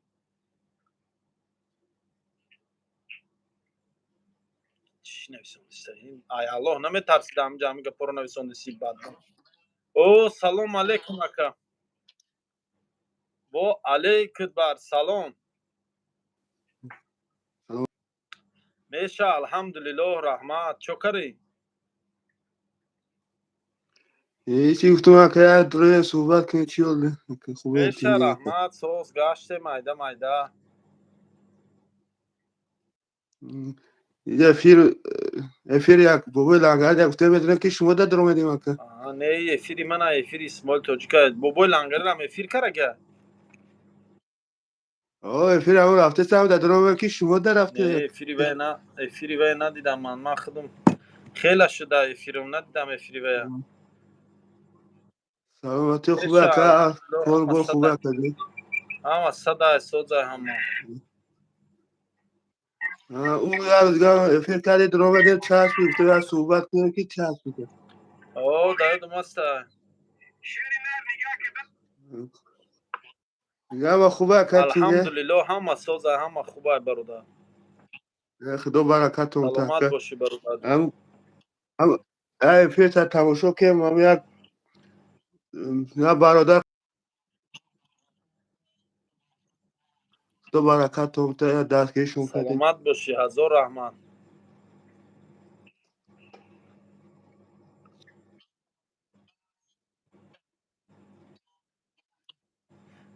Чӣ нависондиста? Ай Аллоҳ наметарсида, ҳамҷа ҳамин гапҳоро нависондиси бадбахт. О, салом алейкум, ака. Во алейкум бар салом. Меша, алҳамдулиллоҳ, раҳмат. Чо карӣ? Ҳечи гуфтум ака, як дуроя суҳбат кунем, чӣ ҳол хубе? Меша, раҳмат, соз гаште, майда майда. Эфир, эфир як бобои лангари як гуфта медонем, ки шумо да дуромедем, ака. Не, эфири мана, эфири Исмоил Тоҷика. Бобои лангарирам эфир карага? О, эфир ҳамон рафтесам, да дуромедем, ки шумо да рафте. Эфири вай на, эфири вай надидам ман. Ман худум хела шуда эфирам, надидам эфири вая. Саломатӣ хубе, ака, корбор хубе, ака? Ҳама сада соза ҳама. Ӯ як рӯзгар эфир карди, дуромедем, часпи, гуфта як суҳбат кунем, ки часпида. О, даёдум аста. Ҳама хубе, ака? Алҳамдулилло, ҳама соза, ҳама хуба, бародар. Худо баракатон. Саломат бошӣ, бародар. Эфирта тамошо кем, ҳам як на бародар, худо баракатон, дастгиришон кардем. Саломат бошӣ, ҳазор раҳмат.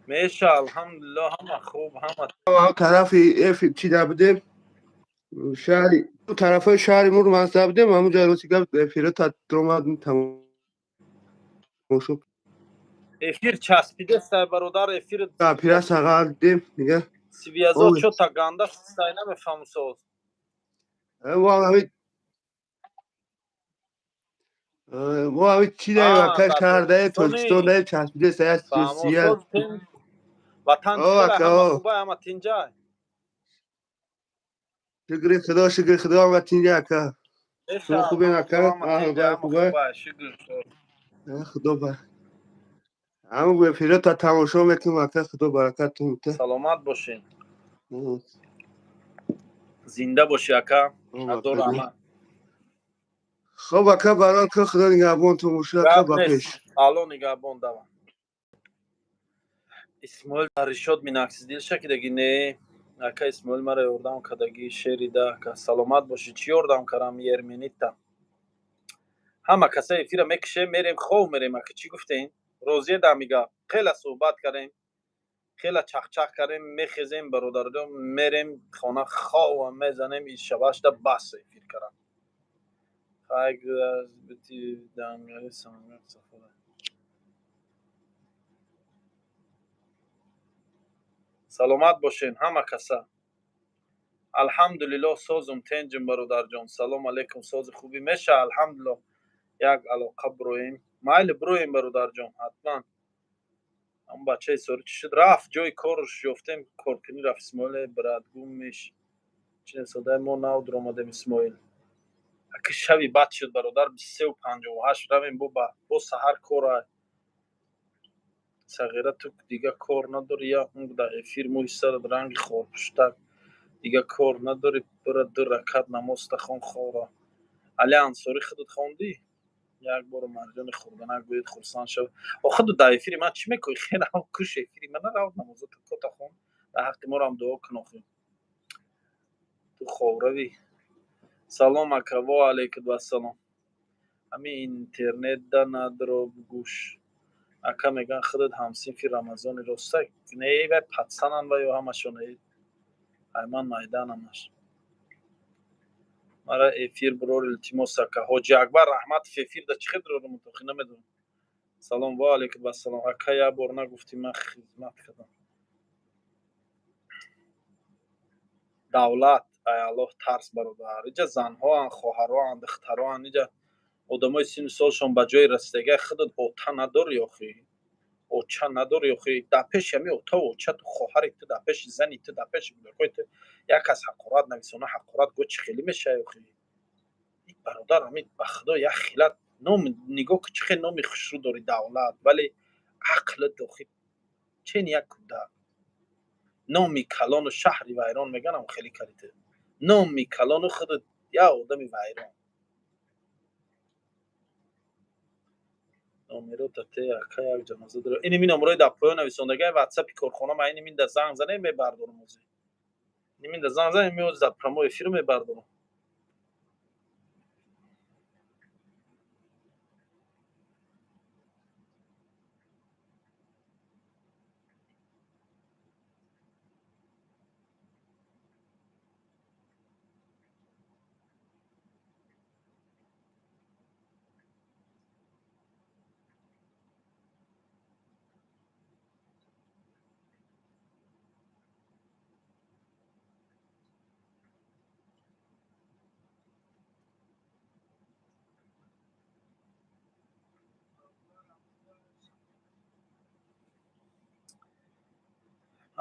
Меша, алҳамдулилло, ҳама хуб, ҳама. Тарафи чи будем, шаҳри тарафҳои шаҳри Мурманск будем, ҳамунҷо рости гап эфирота омадем, тамошо. Эфир часпидеста, бародар, эфир. Пира сағардем дига. Связо чо та ганда стай, намефаҳму соз. Мо ҳами чи даем, ака, шаҳр даем, Тоҷикистон даем, часпидеста. Ватан хубай, ҳама тинҷай? Шукри худо, шукри худо, ҳама тинҷа, ака. Шумо хубен, ака? Хубай, худо бар ҳамн эфирота тамошо мекунем, ака, худо баракатон. Саломат бошед, зинда бошӣ, ака, ҳазор раҳмат. Хоб, ака, барор ка, худо нигаҳбонтон боша, ака, ба пеш. Алло нигаҳбон, дава. Исмоил дар решод минаксидил шакидаги не, ака? Исмоил мара ёрдам кардагӣ, шерида, ака, саломат бошӣ. Чӣ ёрдам кардам? Ерменита ҳама каса эфира мекушем, мерем, хов мерем, ака. Чӣ гуфтем? Розия дамига, хела суҳбат кардем, хела чахчах кардем, мехезем, бародарҷон, мерем хона, хова мезанем. Ишабашда бас эфир кардам. Хай. Саломат бошен ҳама каса. Алҳамдулилло, созум, тенҷум, бародарҷон. Салом алейкум, сози хубӣ? Меша, алҳамдулилло. Як алоқа бироем, майли, бироем, бародарҷон, ҳатман. Ҳамн бачаи сори чӣ шуд? Рафт, ҷои корш ёфтем, коркунӣ рафт. Исмоиле, брат, гумиш чинесодаи мо нав дуромадем. Исмоил аки, шаби бад шуд, бародар, 23:58 равем, бо саҳар кора. Сағира, ту дига кор надорӣ? Я дар эфир мӯи сарат ранги хорпуштак, дига кор надорӣ? Бира, ду ракат намозта хон, хора. Али Ансорӣ, худат хондӣ? Як бор марҷони хурданак гӯед, хурсанд шав. Охи ду дар эфири ман чӣ мекӯӣ? Херам, куш эфири ман, нарав, намозата кота хон, дар ҳаққи морам дуо кун. Охи ту ховравӣ. Салом, ака, во алейкум вассалом. Ҳамин интернетда надроб гӯш, ака, мегӯянд худат ҳамсинфи Рамазони, роста? Не, вай патсананд ва ё ҳамашон айман майданамаш. Мара эфир бирор, илтимос, ака. Ҳоҷи Акбар Раҳматов эфир да чӣ хел бирорам, охи намедонам. Салом, ва алейкум вассалом, ака. Як бор нагуфтӣ, ман хизмат кардам. Давлат, ай Аллоҳ тарс, бародар. Иҷа занҳоанд, хоҳароанд, духтароанд, иҷа одамои синну солшон ба ҷои расидага. Худат ота надорӣ охи, оча надорӣ охи? Дар пеши ҳами отаву оча ту, хоҳари ту, дар пеши зани ту, дар пеши кӯдакои ту як кас ҳақорат нависона, ҳақорат го, чӣ хеле мешавӣ охи, бародар? Ҳами ба худо як хилат ном нигоҳ ку, чӣ хел номи хушрӯ дорӣ, Давлат, вале ақлат охи чен як кӯдак. Номи калону шаҳри вайрон меганам, хеле карите номи калону худат як одами вайрон. Номерота те, ака, як ҷаноза дора. Ини ми номерои дар поён нависондагай, ватсапи корхона ма. Ини мин да занг зане, мебардорам ози. Ини мин да занг зане, меози дар прямой эфир мебардорам.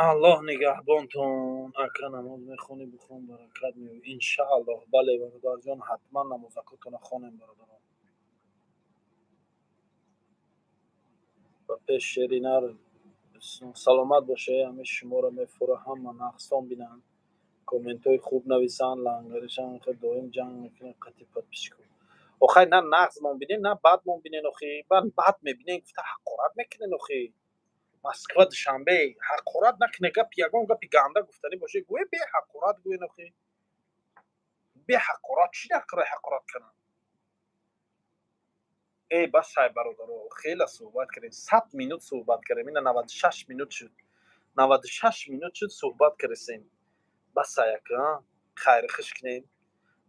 Аллоҳ нигаҳбонтон. Ака, намоз мехонӣ? Бихон, баракат меёбӣ, иншааллоҳ. Бале, бародарҷон, ҳатман намозакотона хонем, бародарон. Ба пеш, шери нар, саломат боше. Ҳами шуморо мефура, ҳама нақсон бинанд, комментҳои хуб нависанд, лангаришам доим ҷанг мекунем қати подписчико. Охай, на нағзмон бинен, на бадмон бинен. Охи, бад мебинен, гуфта ҳақорат мекунен. Охи, Москва, Душанбе, ҳақорат накуне. Гап, ягон гапи ганда гуфтанӣ боше, гӯе, бе ҳақорат гӯен. Охи, бе ҳақорат чӣ дар кораи ҳақорат кунам? Э, басай, бародаро, хеле суҳбат кардем, 100 минут суҳбат кардем. Ина 96 минут шуд, 96 минут шуд суҳбат кардесем. Басай, ака, хайри хуш кунем.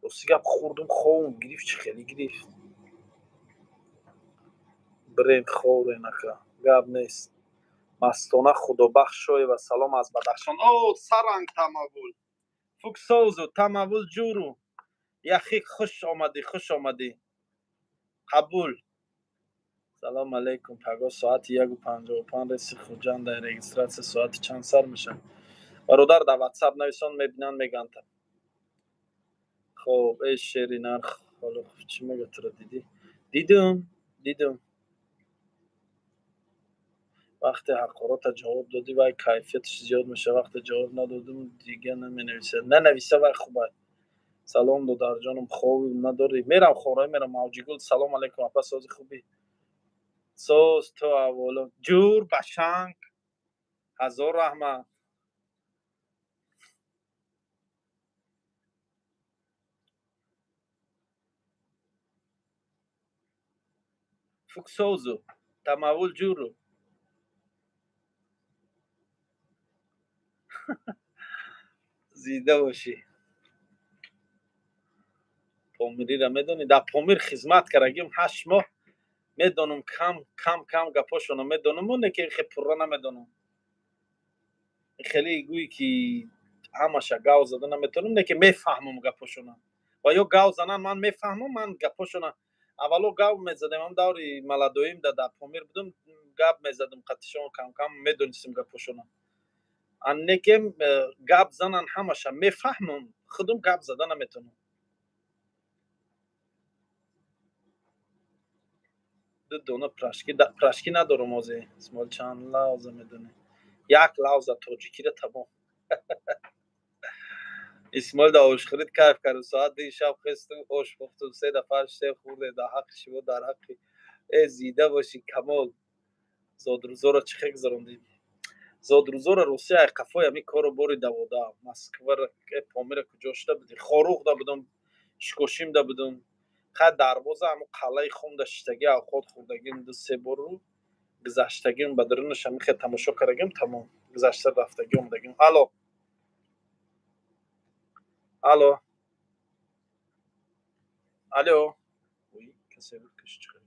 Рости гап, хӯрдум, хобум гирифт. Чӣ хеле гирифт. Бирем, хобрен, ака, гап нест. Мастона Худобахш Шоева, салом аз Бадахшон. О, саранг тамавул фуксозу тамавул ҷуру яхи, хуш омадӣ, хуш омадӣ, қабул. Салом алейкум. Паго соати 1:55 рейси Хуҷанд дар регистрация соати чанд сар мешавад? Бародар, дар Ватсап нависон, мебинанд, меганта. Хоб, эй шери нарх Холиқов чӣ мега? Туро дидӣ? Дидум, дидум. Вақте ҳақорота ҷавоб додӣ, вай кайфияташ зиёд мешавад. Вақте ҷавоб надодум, дига наменависад. Нанависа, вай хубай. Салом, додарҷоном, хоби надорӣ? Мерам, хораи мерам. Мавҷигул, салом алейкум, апа, сози, хубӣ? Соз, ту аввало ҷур башанг, ҳазор раҳмат. Фуксозу тамавул ҷуру зида бошӣ. Помириро медонӣ? Дар Помир хизмат кардагим 8 моҳ. Медонам, кам кам кам гапошоно медонам, не ки хе пурра намедонам. Хеле гӯӣ ки ҳамаша гав зада наметавонам, не ки мефаҳмам гапошона. Ва ё гав занан, ман мефаҳмам. Ман гапошона аввало гав мезадем, ам даври маладоим да дар Помир будум, гап мезадам қатишон, камкам медонистем гапошона. Аннекем гап занан, ҳамаша мефаҳмам, худум гап зада наметавонам. Ду дона пирожки, пирожки надорам ҳозир. Исмоил, чанд лавза медонӣ? Як лавза тоҷикиро тамом. Исмоил, да ошхӯрид кайф кардем. Соат 2-и шаб хестум, ош пухтум, се нафар шитем, хӯрдем. Дар ҳаққи шумо, дар ҳаққи э зида бошӣ. Камол, зодрӯзоро чӣ хел гузарондем? Зодрӯзоро русия ай қафои ҳамин кору бори давода Москваро, Помира куҷо шуда будем? Хоруғда будум, Ишкошимда будум. Хай, дарвоза ҳамун қалъаи хумда шиштагӣ, авқот хӯрдагим ду се бору гузаштагим, ба дарунаш ҳамин хел тамошо кардагим, тамом, гузашта рафтагӣ омадагим. Алло, алло, алло, касе буд, каши чӣ?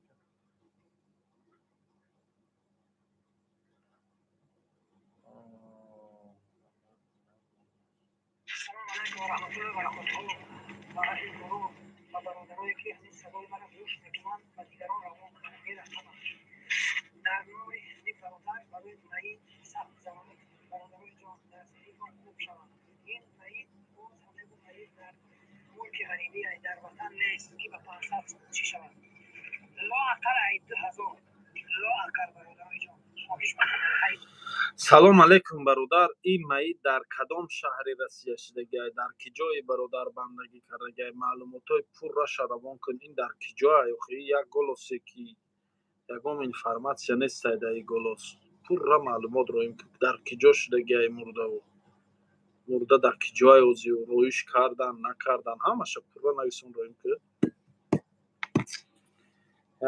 Ассалому алайкум ва раҳматуллоҳи ва баракотуҳу. Ба аҳли гурӯҳ ва бародарое, ки ҳамин садои маро гӯш мекунанд ва дигарон равон кунанд, мерасонанд. Дар номи ҳамин бародар барои маит сахт гузаронӣ. Бародарои ҷон, дар зеҳнтон хуб шавад. Ин маит боз ҳамегу маит дар мулки ғарибӣ, ай дар ватан нест, ки ба 500 сум чӣ шавад. Лоақал ай 2000, лоақал, бародарои ҷон, хоҳиш мекунам. Ай Салом алейкум, бародар. Ин маит дар кадом шаҳри Россия шидагиай, дар ки ҷое бародар бандагӣ кардагиай? Маълумотҳои пурраша равон кун. Ин дар ки ҷоай охи? Як голосе ки ягон информация нестай дар ин голос. Пурра маълумот роем, ки дар ки ҷо шидагиай мурдаву мурда дар ки ҷоай озию роиш кардан накардан, ҳамаша пурра нависон, роем ки.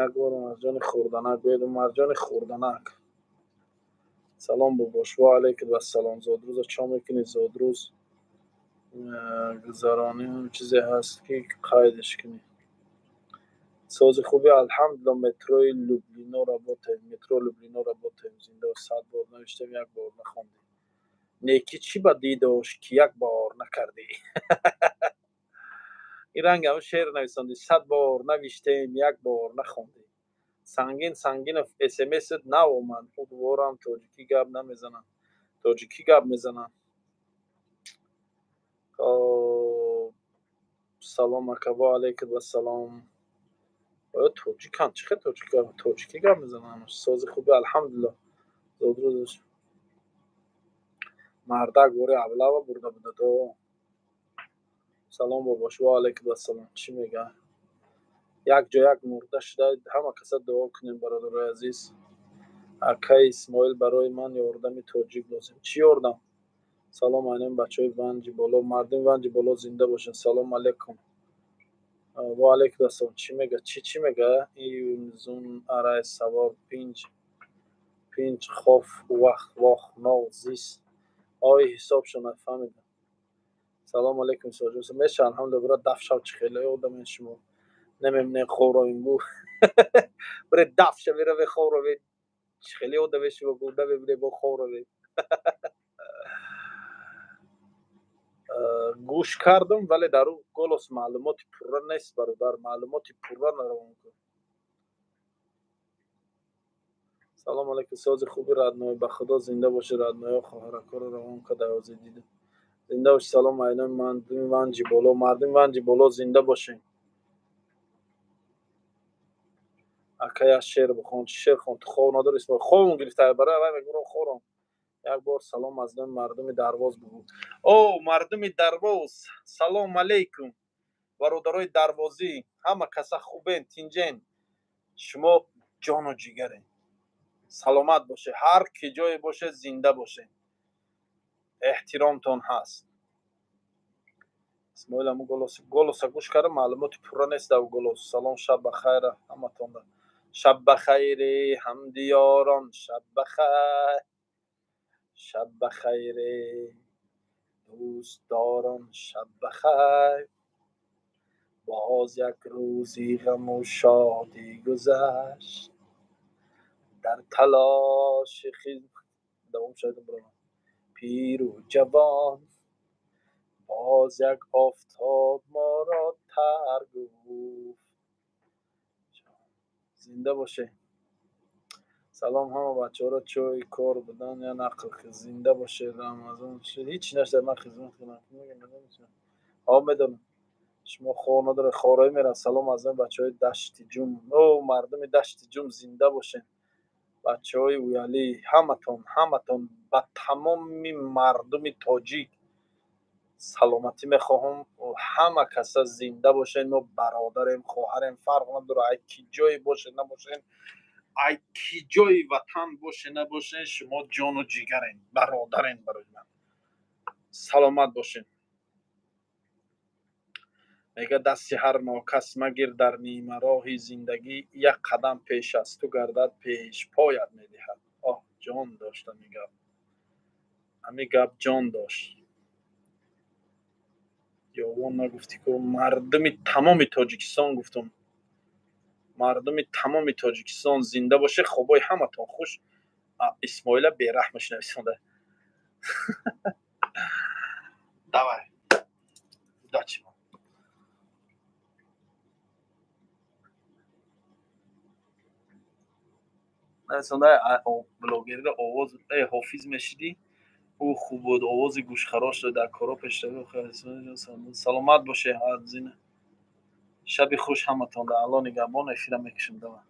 Як бор Умарҷони хурданак гӯед. Умарҷони хурданак, салом бобош. Ва алайкум вассалом. Зодрӯза чо мекунӣ? Зодрӯз гузаронӣ чизе ҳаст, ки қайдаш кунӣ. Сози, хуби, алҳамдулилла. Метрои Люблино работаем, метро Люблино работаем. Зинда. 100 бор навиштем, як бор нахондем. Некӣ чӣ ба дидош, ки як бор накардӣ? Ин ранг ҳамн шеър нависондӣ: 100 бор навиштем, як бор нахондӣ. Сангин Сангинов, смсат наомад. Удворам тоҷикӣ гап намезанам. Тоҷикӣ гап мезананд. Хоб, салом, ака, ва алайкум вассалом. Оё тоҷиканд? Чӣ хел тоҷикӣ гап мезананд ҳамаш? Сози хуби, алҳамдулилло. Зодрӯзаш мардак бори аблава бурда будад. О, салом, бобош, ва алайкум вассалом. Чӣ мега? Як ҷо як мурда шуда, ҳама каса дуо кунем, бародарои азиз. Акаи Исмоил, барои ман ёрдами тоҷик лозим. Чӣ ёрдам? Салом айнами бачаҳои Ванҷи Боло, мардуми Ванҷи Боло зинда бошанд. Салом алейкум. Ва алейкум ассалом. Чӣ мега? Чӣ мега? Июнзун арай савор пинҷ пинҷ хоф вах вох нов зис. Ой, ҳисобшо нафаҳмидам. Салом алейкум, Исоҷон. Меша, алҳамдулилла, бира даф шав, чӣ хеле одамен шумо. Намемонем хобравем гу. Бире даф шави, раве хобраве. Чӣ хеле одаме шумо гу, намемонем бо хобравем. Гӯш кардам, вале дар ӯ голос маълумоти пурра нест, бародар, маълумоти пурра наравон кун. Салом алейкум, сози хуби, родной, ба худо зинда боши, родной, хоҳаракоро равон карда, ҳозир дидам. Зинда боши, салом айнои мардуми Ванҷи Боло, мардуми Ванҷи Боло зинда бошем. Ака, як шеър бихон. Чӣ шеър хон? Ту хоб надори, Исмоил? Хобам гирифта, барои аввал мегӯям хорам. Як бор салом аз номи мардуми Дарвоз бигӯ. О, мардуми Дарвоз, салом алейкум. Бародарои дарвозӣ, ҳама каса хубен, тинҷен. Шумо ҷону ҷигарен. Саломат бошед, ҳар ки ҷое бошед, зинда бошед. Эҳтиромтон ҳаст. Исмоил, ҳамун голоса гӯш кардам, маълумоти пурра нест дар голос. Салом, шаб ба хайр ҳаматонда. Шаб ба хайре, ҳамдиёрон, шаб ба хайр. Шаб ба хайре, дӯстдорон, шаб ба хайр. Боз як рӯзи ғаму шодӣ гузашт. Дар талоши хизмат давом шояд бирам. Пиру ҷавон, боз як офтоб моро тар гуфт. Зинда бошед. Салом ҳама бачаҳоро, чой кор будан я нақл. Зинда бошед. Рамазон ҳеч нашуда, ман хизмат кунам. О, медонам. Шумо хор надоред, хороӣ меравад. Салом аз номи бачаҳои Дашти Ҷум. О, мардуми Дашти Ҷум зинда бошед. Бачаҳои Уялӣ, ҳаматон, ҳаматон, ба тамоми мардуми тоҷик саломатӣ мехоҳам. Ҳама каса зинда бошед. Мо бародарем, хоҳарем, фарқ надорад, ай ки ҷое бошед, набошед, ай ки ҷои ватан боше, набошед, шумо ҷону ҷигарен, бародарен барои ман. Саломат бошед. Мега, дасти ҳар нокас магир дар нимароҳи зиндагӣ, як қадам пеш аз ту гардад, пешпоят медиҳад. Оҳ, ҷон дошт ҳамин гап. Ҳамин гап ҷон дошт. Ёвон нагуфтӣ ку, мардуми тамоми Тоҷикистон гуфтум. Мардуми тамоми Тоҷикистон зинда бошед, хобои ҳаматон хуш. Исмоила бераҳмаш нависонда. Давай. Удачи вам. Нависонда блогерро овоз ҳофиз мешидӣ, ӯ хуб буд, овози гӯшхарош дар корҳо пешравӣ. Саломат бошед, зина. Шаби хуш ҳаматонда. Алло нигаҳбон, эфира мекушам. Давай.